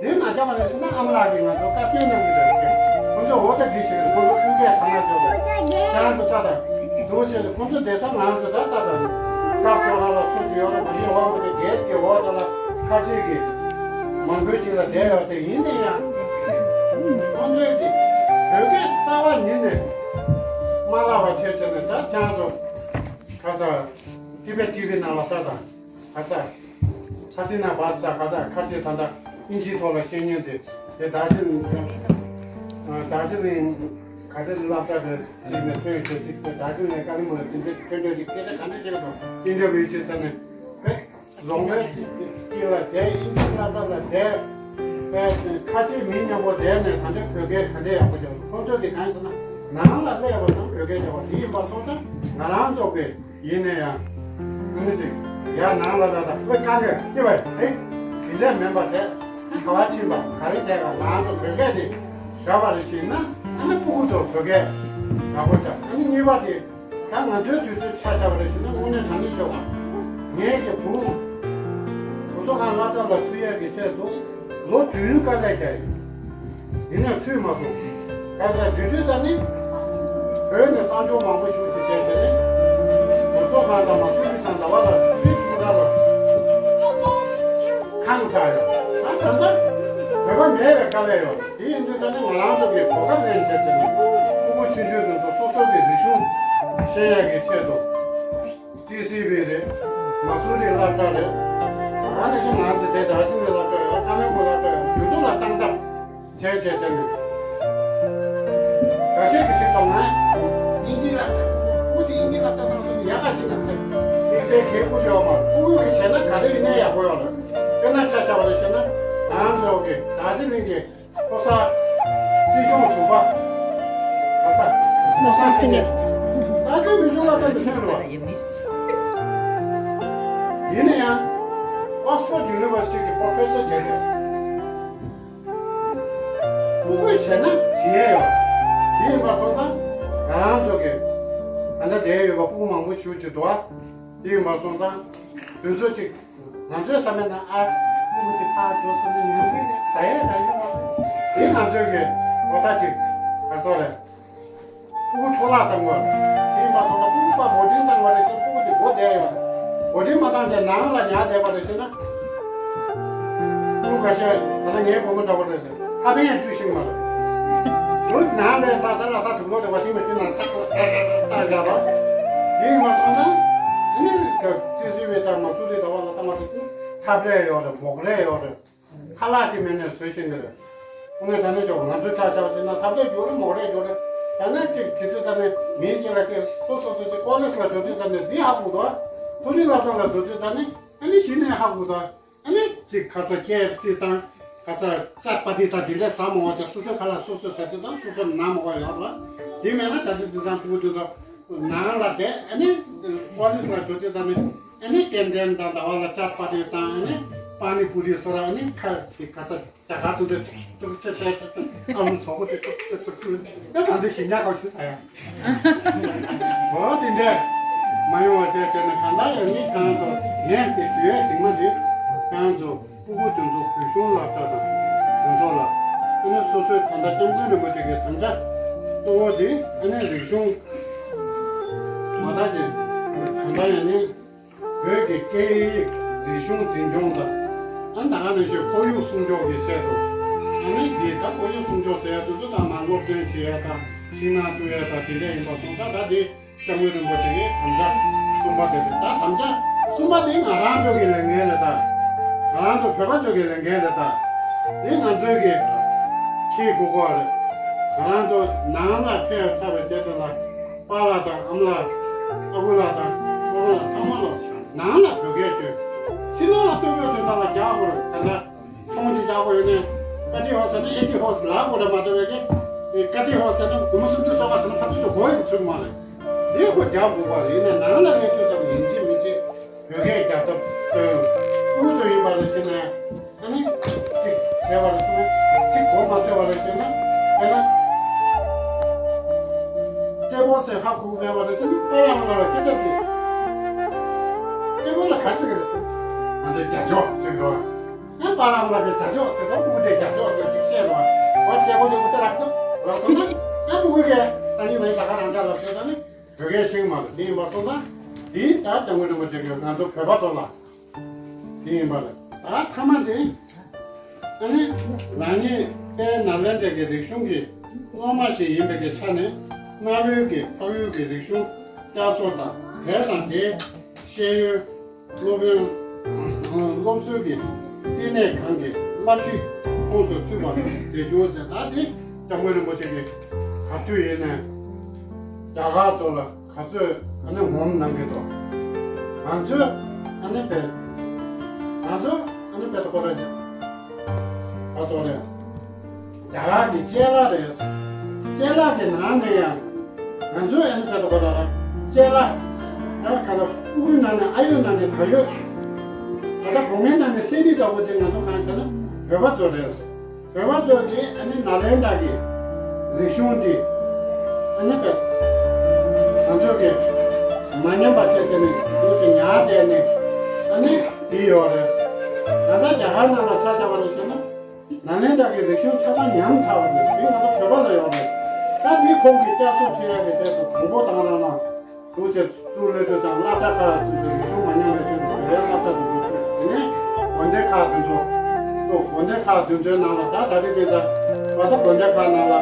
འདི་མ་བྱས་པ་རེད་ཟེར་ན་ཨ་མ་ལགས་ཀྱིས་ང་ཚོ་བཀའ་བཀྱོན་གནང་གི་རེད་ཟེར། ཁོང་ཚོས་འོ་ད་འདི་ཞིག་རེད། ཁོང་ཚོ་ཀུན་སྐད་ཐ་ན་ཆོག་རེད། ཁྱེད་རང་ཚོ་ལྟ་དང་འདུག་ཟེར་ཏེ་ཁོང་ཚོ་བསྡད་ས་ང་ཚོ་ད་ལྟ་དང་སྐབས་བཅོ་ལྔ་ལ་ཚུར་ཞུ་ཡོད་རེད། མ་ཡིན་འོག་མ་དེ་རྒྱལ་སྲིད་ཀྱི་འོག་ད་ལ་ཁ་ཆེ་གི་མང་པོའི་དཀྱིལ་ལ་བསྡད་ཡོད་དེ་ཡིན་ན་ཡང་ཁོང་ཚོས་ཀྱི་བོད་སྐད་རྩ་བ་ཉིད་ནས་མ་བསླབ་པ་བྱས་བྱས་ནས་ད་ཁྱེད་རང་ཚོ་ག་ས་ཏི་བེ་ཊི་ཝི་ནང་ལ་ལྟ་དང་། ག་ས། ཁ་སི་ན་བ་ས་ག་ས་ཁ་ཆེ་ད་ལྟ་ཨིན་ཇིའི་ཐོག་ལ་ཤེས་མཁན་དེ་དེ་ད་ཅི་ད་ཅི་ནི་ག་རེ་སློབ་གྲྭ་དེ་ཅིག་ནས་ཐོན་ཡོད་ཅིག་དེ་ད་ཅི་ནས་ཀ་ལི་མོ་ལ་དེ་འདྲ་ཐོན་ཡོད་ཅིག་སྐད་ཆ་ག་འདྲ་བཤད་དང་ཨིན་ཊར་བིའུ་བྱེད་ས་ནས་བེད་རོང་བའི་དཀྱིལ་ལ་བསྡད་ཨིན་ཇི་སློབ་གྲྭ་ལ་བསྡད་བེད་ཁ་ཆེ་མི་མཉམ་པོ་བསྡད་ནས་ད་ལྟ་བོད་སྐད་ག་འདྲ་ཡག་པོ་བྱུང་ཁོང་ཚོ་དེ་གང་ཡིན་ཟེར་ན་ནང་ལ་སླེབས་པ་དང་བོད་སྐད་བྱ་བ་དེ་ཡིན་པ་སོང་ཙང་ང་རང་ཚོ་གི་ཡིན་ན་ཡང་། ཨ་ནི་ཅིག་ཡར་ནང་ལ་ལ་དང་ཨ་དཀའ་ངལ་སྐྱེ་བ་ཨེ་དེ་འདྲ་མིན་པ་བྱས་ཨ་ག་བ་ཕྱིན་པ་ག་རེ་བྱས་ག་ང་ཚོ་བོད་སྐད་དེ་དགའ་བ་རེ་ཞིག་ན་ཨ་ནི་སྤུ་གུ་ཚོ་བོད་སྐད་དགའ་པོ་བྱ། ཨ་ནི་གཉིས་པ་དེ་ད་ང་ཚོའི་དུས་ཚོད་ཆ་བཞག་པ་རེ་ཞིག་ན་དངོས་གནས་དྲང་གནས་ཤོད་པ་ངས་ཀྱི་བུ་བུ་སོ་ཁང་སློབ་གྲྭ་ལ་ཚུད་ཡས་ཀྱི་ཆེད་དུ་ལོ་བདུན་དཀའ་ལས་བརྒྱབ་ཡོད། ཡིན་ནའང་ཚུད་མ་སོང་། ག་ཚོད་དུས་དུས་ཙམ་ནི། བོད་ནས་གསང་སྦྱོང་མང་པོ་ཞུ་ཅིག་བྱས་བྱས་ནས། མུ་སོ་ཁང་དང་མ་སུ་རི་དང་ཟླ་བ་ལ་སུའི་ཕུ་ར་ལ། ཁང་ཚ་ཡོད། ད་ད་ལྟ། བོད་པ་མེད་པའི་དཀའ་ལས་ཡོད། དེ་ཡིན་དུས་ཙམ་ནི་ང་རང་ཚོ་གི་གོ་སྐབས་ལེན་བྱས་བྱས་ནས། ཕྲུ་གུ་ཆུང་ཆུང་དེ་ཚོ་སོ་སོ་གི་རིག་གཞུང་ཤེས་ཡས་ཀྱི་ཆེད་དུ། ཊི་སི་བྷི་རེད། མ་སུ་རི་སློབ་གྲྭ་རེད། ཨ་ནི་ཤི་ང་ཚོ་དེ་ད་ཅི་ནས་སློབ་གྲྭ་ཡོད། ཀ་མེ་གོ་སློབ་གྲྭ་ཡོད། དེ་ཚོ་ལ་བཏང་ཐབས་བྱས་བྱས་བྱས་ནས། འགའ་ཤས་ཀྱིས་ཞུས་པ་ན་དབྱིན་ཇི་སློབ་གྲྭ་ཨུ་དེ་དབྱིན་ཇི་སློབ་གྲྭ་བཏང་སོང་ཡག་ག་ཞིག་ན་ཟེར། དམིགས་བསལ་གལ་པོ་ཡོད་མ་རེད། ཕྲུ་གུ་གིས་བྱས་ན་ག་རེ་ཡིན་ནའི་ཡག་པོ་ཡོད་རེད། དཔེར་ན་ཆ་བཞག་པ་རེད་ཞུས་ན་ང་ཚོ་གི་ད་ཅི་ནས་ཀྱི། ལྷོ་ས། སྲིད་སྐྱོང་ཟུར་པ། ལྷོ་ས། ལྷོ་ས་སྲིད་འགེབས། ད་ལྟའི་མི་གཞུང་ལ་ད་མི་ཐོན་རེད་བ། ཡིན་ན་ཡང་། Oxford University གི་professor བྱས་ནས། སྤུ་གུས་བྱས་ན་བྱེད་ཡས་ཡོད། དེ་ཡིན་པ་སོང་ཙང་། ང་རང་ཚོ་གི། ད་ལྟ་བསྡད་ཡོད་པ་སྤུ་གུ་མང་པོ་ཞིག་ཅིག་འདུག་ཨ། དེ་ཡིན་པ་སོང་ཙང་། དུས་ཚོད་ཅིག་ང་ཚོའི་བསམ་པའི་ནང་ཨ། ཕྲུ་གུ་དེ་ཕར་འགྲོ་སོང་ན་ཉལ་ཁྲི་རེད་ཟ་ཡས་རང་ཡོད་མ་རེད། དེ་ང་ཚོའི་གི་གོ་ཐག་ཅིག་ག་ཚོད་རེད། ཕྲུ་གུ་འཕྲོ་བརླག་བཏང་དགོས། དེ་མ་སོང་ན་ཕྲུ་གུ་ཕར་བོར་ཌིང་བཏང་བ་རེད་ཟེར་ཕྲུ་གུ་དེ་སྒོ་བསྡད་ཡོད་རེད། བོར་ཌིང་མ་བཏང་བྱས་ནང་ལ་ཉལ་བསྡད་པ་རེད་ཟེར་ན། ཕྲུ་གུ་ཁ་ཤས་ད་ལྟ་ངའི་བུ་མོ་འདྲ་པོ་རེད་ཟེར། ཨ་ཕ་ཡང་བཀྲུ་ཤིང་མ་རེད། བུ་ནང་ལས་ད་ད་ལ་ས་དུག་ལོག་ལས་བ་ཤིང་མ་ཅི་ན་ཚགས་ཚགས་ཚགས་ཚགས་བཏང་བཞག་པ། དེ་མ་སོང་ན། ཨ་ནི་ཀ་ཅི་སི་བའི་ད་མ་སུ་རི་ད་བ་ལ་བཏང་བ་རེད་ཟེར་ན་ཐབས་ལས་ཡོད་རེད། མོག་ལས་ཡོད་རེད། ཁ་ལག་ཅིག་མེད་ནས་བཟོ་ཤེས་ཀྱི་རེད། དངོས་གནས་དྲང་གནས་ཞོག་ང་ཚོའི་ཆ་བཞག་ཟེར་ན་ཐབས་ལས་རྒྱུ་རེད། མོག་ལས་རྒྱུ་རེད། ད་ནས་ཅིག་བྱེད་དུས་ཙམ་ནས་མིའི་རྐྱེན་ལ་ཅིག་སོ་སོ་སོ་ཅིག་ཀོ་ལེ་ཇི་ལ་འགྲོ་དུས་ཙམ་ནས་འདི་ཧ་གོ་འདུག་མཐོ་རིམ་སློབ་གྲྭ་ལ་འགྲོ་དུས་ཙམ་ནས་ཨ་ནི་གཞི་ནས་ཧ་གོ་འདུག་ཨ་ནི་ཅིག་ག་ས་ཀེ་ཨེཕ་སི་དང་ག་ས་ཅཊ་པ་ཏི་དང་དེ་འདྲས་ཟ་མ་འོང་ཅིག་སོ་སོའི་ཁ་ལག་སོ་སོས་ཟ་དུས་ཙམ་སོ་སོར་ན་མ་དགོས་ཡོད་རེད། དེ་མེད་ན་ད་ལྟ་དུས་ཙམ་ཕྲུ་གུ་དུས་ཙམ་ནང་ལ་བསྡད་ཨ་ནི་ཀོ་ལེ་ཇི་ལ་འགྲོ་དུས་ཙམ་ནས། ཨ་ནི་ཀེན་ཊིན་དང་ཟླ་བ་ལ་ཅཊ་པ་ཏི་དང་ཨ་ནི་པ་ནི་པུ་རི་སོགས་ཨ་ནི་ཁ་དེ་ག་ས་རྒྱ་གར་དུ་དེ་ཏོག་ཙེ་ཙེ་ཙེ་ཨ་ལུ་ཚོགས་པོ་དེ་ཏོག་ཙེ་ཏོག་ཙེ་ཨ་ད་འདི་ཞིག་ཉག་ག་ཞིག་ཟ་ཡ། འོ་དེ་འདྲ་མ་ཡོང་བ་བྱས་བྱས་ན་གང་ལྟར་ཡང་ནི་ཁོང་ཚོ་ངས་དེ་ཞུ་ཡས་དེ་མ་འདི་ཁོང་ཚོ་སྤུ་གུ་དེ་ཚོ་བོད་གཞུང་སློབ་གྲྭ་དང་དེ་ཚོ་ལ་ཨ་ནི་སོ་སོའི་ད་ལྟ་སྐྱབས་མགོན་རིན་པོ་ཆེ་གི་དམ་བཅའ་གཙོ་བོ་དེ་ཨ་ནི་རིག་གཞུང་། མ་མཐའ་ཅན། གང་ལྟར་ཡང་ནི། བོད་ཀྱི་སྐད་ཡིག་རིག་གཞུང་འཛིན་སྐྱོང་དང་། ཨ་ད་ག་ནང་བཞིན་ཁོར་ཡུག་སྲུང་སྐྱོབ་ཀྱི་ཆེད་དུ། ཨ་ནི་འདི་ད་ཁོར་ཡུག་སྲུང་སྐྱོབ་ཟེར་ཡ་དེ་ཚོ་ད་མ་སློབ་སྟོན་བྱེད་ཡ་དང་ཤིང་ནགས་བཅུག་ཡ་དང་དེ་འདྲ་ཡིན་པ་སོང་ཙང་ད་འདི་སྐྱབས་མགོན་རིན་པོ་ཆེ་གི་དམ་བཅའ་གསུམ་པ་དེ་རེད། ད་དམ་བཅའ་གསུམ་པ་དེ་ང་རང་ཚོ་གི་ལས་འགན་རེད་ད། ང་རང་ཚོ་བོད་པ་ཚོ་གི་ལས་འགན་རེད་ད། འདི་ང་ཚོའི་གི་ ཤེས་དགོས་ཀྱི་རེད། ང་རང་ཚོ་ནང་ལ་ཕེབས་ཚར་བའི་རྗེས་དེ་ལ་པཱ་ལགས་དང་ཨ་མ་ལགས། ཨ་ཁུ་ལགས་དང་ཨ་མ་ལགས་ཚང་མ་ལ་ནང་ལ་བོད་སྐད་བཏོན། ཕྱི་ལོགས་ལ་སྟོན་པའི་དོན་དག་ལ་རྒྱག་དགོས་རེད། ད་ལྟ་ཚོང་ཅིག་རྒྱག་དགོས་ཡོད་ནས་ཀ་ཏི་ཧོ་ཟེར་ན་ཨེ་ཏི་ཧོ་ཟེར་ལབ་དགོས་རེད་མ་གཏོགས་པའི་ཀ་ཏི་ཧོ་ཟེར་ན་སྒོར་མོ་སུམ་ཅུ་སོ་ལྔ་ཟེར་ན་ཕར་ཚུར་ཅིག་གོ་ཡི་ཚུལ་མ་རེད། དེ་ཁོ་རྒྱག་དགོས་པ་རེད། ཡིན་ནའི་ནང་ལ་སླེབས་དུས་ཙམ་ཡིན་གཅིག་མིན་གཅིག་བོད་སྐད་རྒྱག་ཐབས་སྟོན། ཨུ་ཚོ་ཡིན་པ་རེད་ཟེར་ན། ཨ་ནི་ཅིག་བྱས་པ་རེད་ཟེར་ན། ཚིག་གོ་མ་ཆོད་པ་རེད་ཟེར་ན། དཔེར་ན། ཏྲེ་པོ་ཟེར་ཧ་གོ་མེད་པ་རེད་ཟེར་ན། པཱ་ལགས་ལ་སྐད་ཆ་དྲིས། ཏྲེ་པོ་ལ་ག་རེ་ཟེར་གི་རེད་ཟེར། ང་ཚོས་རྒྱ་ཅོག་ཟེར་འགྲོ། ཨ་པཱ་ལགས་ལ་གི་རྒྱ་ཅོག་ཟེར་ཙང་ཕྲུ་གུ་དེ་རྒྱ་ཅོག་ཟེར་ཅིག་བཤད་རོགས། འོ་ཏྲེ་པོ་དེ་འུ་ཏ་རག་ཏུ་ལགས་སོང་ན། ཨ་ཕྲུ་གུ་གིས་ས་ཉིན་མའི་ད་ག་རང་ཅག་ལ་བཤད་ད་ནི། བོད་སྐད་ཤེས་ཀྱི་མ་རེད། དེ་ཡིན་པ་སོང་ཙང་། དེ་ད་སྐྱབས་མགོན་རིན་པོ་ཆེ་གིས་ང་ཚོ་བོད་པ་ཚོ་ལ། དེ་ཡིན་པ་རེད། ད་མཐའ་མ་དེ། ཨ་ནི། ནག་ཉེས་དཔལ་ནཱ་ལེནྡྲ་གི་རིག་གཞུང་གི་སློབ་མ་ཞིག་ཡིན་པའི་གི་ཆ་ནས། གནའ་བོའི་གི་འཕགས་ཡུལ་གྱི་རིག་གཞུང་བསྐྱར་གསོ་དང་། དེ་དང་དེའི་ཤེས་ཡོན། སློབ་ཡོན། སློབ་གསོའི་གི་བསྟི་གནས་ཁང་གི་བསླབ་གཞི་ཁོངས་སུ་ཚུད་པར་མཛད་རྒྱུ་ཟེར། ད་དེ་སྐྱབས་མགོན་རིན་པོ་ཆེ་གིས་ག་དུས་ཡིན་ནའི་རྒྱ་གར་ཚོ་ལ་ག་ཚོད་ཨ་ནི་ངོམ་གནང་གི་འདུག་ང་ཚོས་ཨ་ནི་བལ། ང་ཚོ་ཨ་ནི་བལ་ཁོ་ར་ཅིག་ག་སོགས་རེད། རྒྱ་གར་གྱི་ཅ་ལག་རེད། ཅ་ལག་གི་ནང་ནས་ཡང་ང་ཚོའི་ཨ་ནི་ཁ་ཐོག་ཁ་ཐོག་ལ་ཅ་ལག་ཨ་ཁ་ཐོག་ཕྲུ་གུའི་ནང་ནས་ཨ་ཡོད་ནང་ནས་ད་ཡོད། ད་ལྟ་སྒོ་ངའི་ནང་ནས་སེ་རི་ལྟ་བུ་དེ་ང་ཚོ་གང་ཟེར་ན་བོད་པ་ཚོ་རེད། བོད་པ་ཚོ་གིས་ཨ་ནི་ནཱ་ལེནྡྲ་གི་རིག་གཞུང་འདི་ཨ་ནི་བོད་ང་ཚོ་གིས་མ་ཉམས་པ་བྱས་བྱས་ནས་འདུག་སེ་ཉར་བསྡད་ནས་ཨ་ནི་འདི་ཡོད་རེད། ད་ལྟ་རྒྱ་གར་ནང་ལ་ཆ་བཞག་པ་རེད་ཟེར་ན། ནཱ་ལེནྡྲ་གི་རིག་གཞུང་ཆ་ཚང་ཉམས་ཚར་བ་རེད། དེ་ང་ཚོ་བོད་པ་ལ་ཡོད་རེད། ད་འདི་ཁོང་གིས་བསྐྱར་གསོ་བྱེད་ཡ་གི་ཆེད་དུ་དང་པོ་དང་རང་ལ་འདུག་ཅེས་གཙུག་ལས་དུ་དང་སློབ་གྲྭ་ཁག་ལ་བཙུགས་ཏེ་རིག་གཞུང་མ་ཉམས་པའི་ཆེད་དུ་བོད་པའི་སློབ་གྲྭ་དེ་ཚོ་བཙུགས། དེ་ནས་དགོན་སྡེ་ཁག་དེ་ཚོ་ཚུགས། དགོན་སྡེ་ཁག་དེ་ཚོའི་ནང་ལ་ད་ད་རེས་དེ་ཚོ་བ་ད་དགོན་སྡེ་ཁག་ནང་ལ་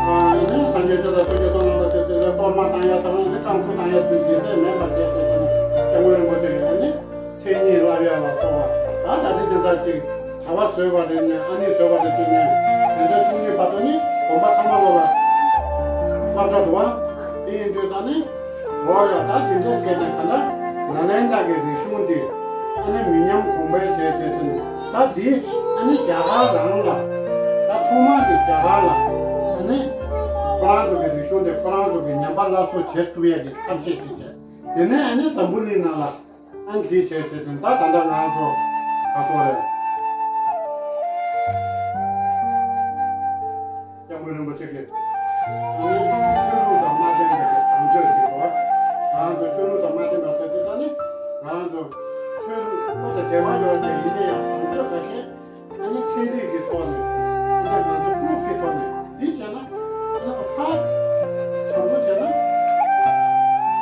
ཨ་ནི་སངས་རྒྱས་ཆོས་དང་ཐུགས་རྗེ་ཆེན་པོ་གཏོར་མ་བཏང་ཡ་དང་ནི་བསྐང་གསོ་བཏང་ཡ་དེ་འདི་ཚོ་མེད་པ་བྱས་ཏེ་ནི་སྐྱབས་མགོན་རིན་པོ་ཆེ་ཡིན་ནི། མཚན་ཉིད་བསླབ་ཡ་ལ་སོགས་པ། ད་ད་ལྟའི་དེ་ཚོ་ཅིག་བྱ་བ་བཟོས་པ་རེད་ནས་ཨ་ནི་བཟོས་པ་རེད་ཟེར་ནས་དེ་འདྲ་བྱུང་ནས་བར་དུ་ནི་དགོན་པ་ཚང་མ་ལོ་ལ་སློབ་གྲྭ་འདུག་བ། དེ་ཡིན་དུས་ད་ནི་འོ་ཡ་ད་དེ་འདྲ་བྱས་ནས་ག་ད་ནཱ་ལེནྡྲ་གི་རིག་གཞུང་འདི་ཨ་ནི་མི་ཉམས་གོང་འཕེལ་བྱས་བྱས་ཟེར་ནས་ད་འདི་ཨ་ནི་རྒྱ་གར་རང་ལ་ད་ཐོག་མར་གྱི་རྒྱ་གར་ལ་ཨ་ནི་ཁོ་རང་ཚོ་གི་རིག་གཞུང་འདི་ཁོ་རང་ཚོ་གི་ཉམས་པ་སླར་གསོ་བྱེད་ཐུབ་ཡ་གི་ཐབས་ཤེས་ཅིག་བྱས། དེ་ནས་ཨ་ནི་འཛམ་བུ་གླིང་ནང་ལ། ཨ་ནི་དེའི་བྱས་བྱས་ཏེ་ད་ད་ལྟ་ང་ཚོ་ག་སོགས་རེད། སྐྱབས་མགོན་རིན་པོ་ཆེ་གིས་ཨ་ནི་ཆོས་ལུགས་དང་མ་མཐུན་པའི་བཟང་སྤྱོད་ཟེར་བ། ང་ཚོ་ཆོས་ལུགས་དང་མ་མཐུན་པ་ཟེར་དུས་ད་ནི་ང་ཚོ་ཆོས་ལུགས་ཁོ་དང་འབྲེལ་བ་ཡོད་པའི་ཡིན་ན་ཡང་བཟང་སྤྱོད་འགའ་ཤས་ཨ་ནི་ཚན་རིག་གི་ཐོག་ནས་ཨ་ནི་ང་ཚོ་པུ་རུབ་ཀྱི་ཐོག་ནས་འདི་བྱས་ན་ཨ་ནི་ཕར་དྲང་པོ་བྱས་ན་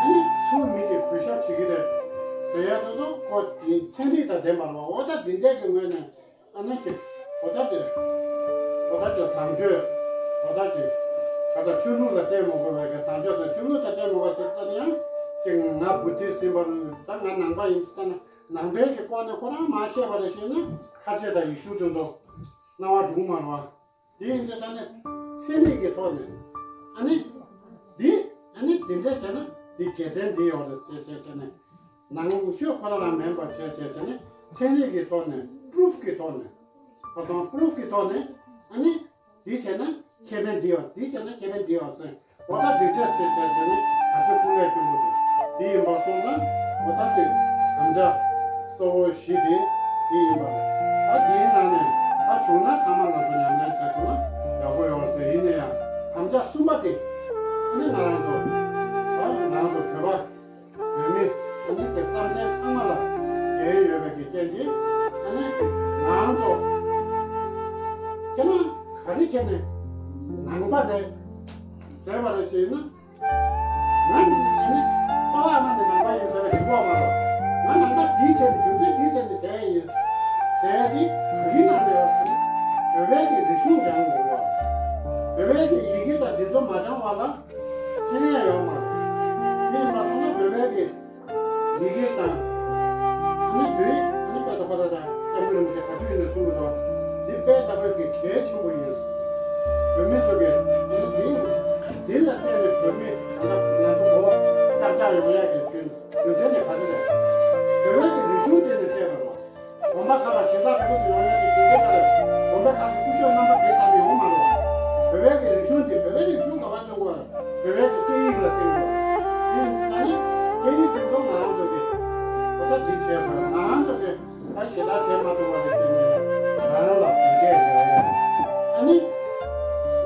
ཨ་ནི་ཚུར་མི་དེ་གུས་ཞབས་བྱེད་ཀྱི་རེད་ཟེར་ཡ་དེ་ཚོ་ཁོ་དེ་ཚན་རིག་དང་ལྡན་པ་རེད་བ། འོ་ད་འདི་འདྲས་ཀྱི་ངོས་ནས་ཨ་ནི་ཅིག་འོ་ད་ཅིག་འོ་ད་ཅིག་བཟང་སྤྱོད་འོ་ད་ཅིག་ག་ད་ཆོས་ལུགས་ལ་བརྟེན་མ་དགོས་པའི་གི་བཟང་སྤྱོད་དང་ཆོས་ལུགས་དང་བརྟེན་མ་དགོས་ཟེར་ཙམ་ཡང་ཅིག་ང་བུ་དྷི་སིཏ་ཡིན་པ་རེད། ད་ང་ནང་པ་ཡིན་ཙང་ན་ནང་པའི་གི་སྐོར་ནས་ཁོ་རང་མ་བཤད་པ་རེད་ཞེ་ན་ཁ་ཆེ་དང་ཡེ་ཤུ་དེ་ཚོ་སྣང་བ་འགྲུབ་མ་རེད་བ། དེ་ཡིན་དུས་ད་ནི་ཚན་རིག་གི་ཐོག་ནས་ཨ་ནི་འདི་ཨ་ནི་འདི་འདྲས་བྱས་ན་འདི་དགེ་མཚན་འདི་ཡོད་རེད་ཟེར་བྱས་བྱས་ནས་ནང་ཆོས་ཁོ་རང་རང་མིན་པ་བྱས་བྱས་བྱས་ནས་ཚན་རིག་གི་ཐོག་ནས་པུ་རུབ་ཀྱི་ཐོག་ནས་ཁ་སང་པུ་རུབ་ཀྱི་ཐོག་ནས་ཨ་ནི་འདི་བྱས་ན་ཁེ་ཕན་འདི་ཡོད། འདི་བྱས་ན་ཁེ་ཕན་འདི་ཡོད་ཟེར། འོ་ད་འདི་འདྲས་ཟེར་བྱས་བྱས་ནས་ང་ཚོས་ཀུན་ལས་སྐྱོན་པོ་འདུག་འདི་ཡིན་པ་སོང་ཙང་འོ་ད་ཅིག་དམ་བཅའ་གཙོ་བོ་བཞི་དེ་འདི་ཡིན་པ་རེད། ད་འདིའི་ནང་ནས་ད་བྱུང་ན་ཚང་མ་ང་ཚོ་ཉམས་ལེན་བྱས་ཐུབ་ན་ཡག་པོ་ཡོང་བ་རེད། ཡིན་ན་ཡང་དམ་བཅའ་གསུམ་པ་དེ་ཨ་ནི་ང་རང་ཚོ་ད་ང་རང་ཚོ་བོད་པ་བོད་མི་ཨ་ནི་དེ་རྩམ་ཟན་ཚང་མ་ལ་འགན་ཡོད་པའི་གི་རྐྱེན་གྱིས་ཨ་ནི་ང་རང་ཚོ་ཁྱེད་རང་ག་རེ་བྱས་ནས་ནང་པ་རེད་ཟེར་བ་རེད་ཞེ་ན། ང་ནི་ཨ་ནི་པ་ཕ་ཨ་མ་ནི་ནང་པ་ཡིན་ཟེར་བའི་རིགས་པ་མ་རེད། ང་ནང་པ་འདིའི་ཆེད་ནས་རྒྱུ་མཚན་འདིའི་ཆེད་ནས་བྱས་ཡིན་ཟེར་ཏེ་ག་གི་ནང་ནས་ཡོད་ཟེར་ན། བོད་པའི་གི་རིག་གཞུང་སྦྱང་དགོས་པ། བོད་པའི་གི་ཡི་གེ་དང་འབྲི་མདོ་མ་སྦྱང་བ་ལ། ཤེས་ཡ་ཡོད་མ་རེད། དེ་ཡིན་པ་སོང་ན་བོད་པའི་གི་ཡི་གེ་དང་། ཨ་ནི་བོད་ཨ་ནི་དཔེ་ད་ཁོ་ད་ད་སྐྱབས་མགོན་རིན་པོ་ཆེ་ག་དུས་ཡིན་ནས་གསུང་གི་འདུག་འདི་དཔེ་ད་བོད་ཀྱི་གལ་ཆེན་པོ་ཡིན། བོད་ཀྱི་སྐད་ཡིག་ལ་བརྟེན་དགོས། དེ་ཡིན་ཙང་ནི་སྐད་ཡིག་དེ་ཚོ་ང་རང་ཚོ་གིས་གོ་བརྡ་འདི་བྱས་པ་ང་རང་ཚོ་གིས་ད་ཞེ་དྲག་བྱེད་མ་ཐུབ་པ་ལ་བརྟེན་ནས་ང་རང་ལ་བོད་སྐད་རེད། ཨ་ནི་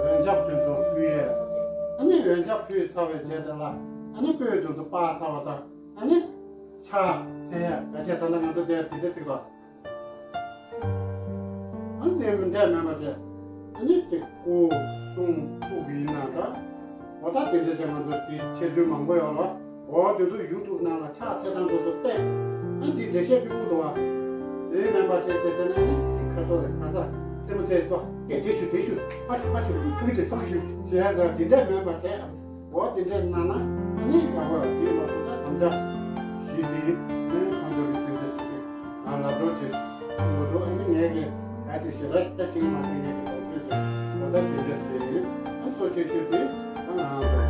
འོན་ཆབ་དེ་ཚོ་ཕུལ་ཡས། ཨ་ནི་འོན་ཆབ་ཕུལ་ཚར་བའི་རྗེས་དེ་ལ་ཨ་ནི་སྤོས་དེ་ཚོ་སྤར་ཚར་བ་དང་། ཨ་ནི་ཕྱག་འཚལ་ཡ་ག་བྱས་ད་ལྟ་ང་ཚོ་དེ་དེ་འདྲ་ཞིག་དང་། ཨ་ནི་དེ་མིན་འདྲ་མེད་པ་བྱས། ཨ་ནི་གཅིག་སྐུ་གསུང་ཐུགས་ཡིན་ན་ད། འོ་ད་དེ་འདྲ་བྱས་ང་ཚོ་དེ་ཆེ་བསྟོད་མང་པོ་ཡོད་ལ། འོ་དེ་ཚོ་ཡུ་ཊུབ་ནང་ལ་ཕྱག་འཚལ་སྟངས་དེ་ཚོ་བལྟས། ཨ་འདི་འགྲེལ་བཤད་སྤུས་མོ་འདུག་བ། དེ་མིན་པ་བྱས་བྱས་བྱས་ན་ཨ་ནི་གཅིག་ཁ་སོ་རེ་ཁ་ས་རྩེད་མོ་རྩེ་སོ་དེ་དེ་ཞུ་དེ་ཞུ་ཨ་ཞུ་ཨ་ཞུ་ཕ་གི་དེ་ཕ་གི་ཞུ་བྱས་ས་དེ་འདྲ་མིན་པ་བྱས། འོ་དེ་འདྲས་གནང་ན་ཨ་ནི་ཡག་པོ་ཡོད། དེ་མ་སོང་ན་དམ་བཅའ་བཞི་དེ་ནི་ཁོང་ཚོ་གི་མཐུན་སྒྲིལ་ཞིག་ང་ལབ་རོགས་བྱེད་ཞུ་འདུག་ཨ་ནི་ངས་ཀྱི་ད་ཅིག་ཞེ་དྲག་ཞིག་ལྟ་ཤེས་ཀྱི་མ་རེད། ངས་ཀྱི་ལོ་རྒྱུས་ཀྱི་གོ་བརྡ་དེ་འདྲས་བཟོས་ཡིན། ཨ་གཙོ་ཆེ་ཤོས་དེ་ད་ང་རང་ཚོ་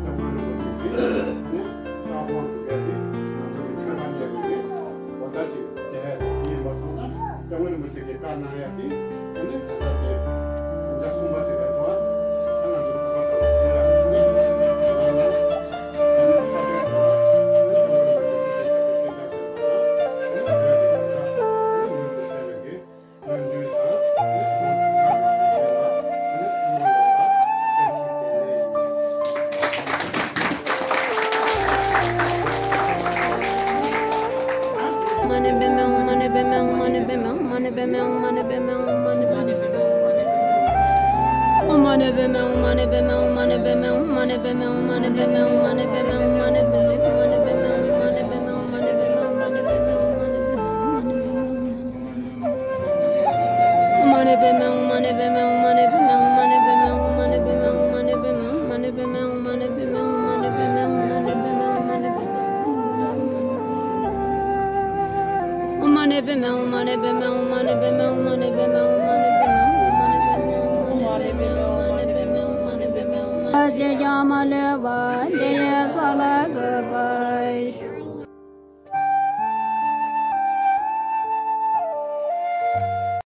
སྐྱབས་མགོན་རིན་པོ་ཆེ་གི་ནི་བཀའ་དགོངས་དེ་ག་དེ་ང་ཚོ་གི་ཆོས་པ་འདྲ་བོ་ཡིན། གོ་བརྡ་ཅིག་དེ་ཡིན་པ་སོང་ན་སྐྱབས་མགོན་རིན་པོ་ཆེ་གིས་བཀའ་གནང་ཡ་དེ་ཨ་ནི་ད་ལྟ་དེ་དམ་བཅའ་གསུམ་པ་དེ་རེད་འདུག་ཨ་ང་ཚོ་གོ་བརྡ་དེ་ལ་ཨ་ནི་ང་ལ་ཨ་ནི་ཁ་ཆེ་དང་ཨ་ནི་སྐྱབས་མགོན་རིན་པོ་ཆེ་གིས་དེ་ལྟར་བྱས་པ་ལ་ཨ་ནི་བོད་ཀྱི་བཀའ་ཨ་ནི་མྱུར་དུ་གསལ་བའི་གི་སྨོན་འདུན་དང་ཨ་ནི་ཚང་མ་ལ་བཀྲ་ཤིས་བདེ་ལེགས།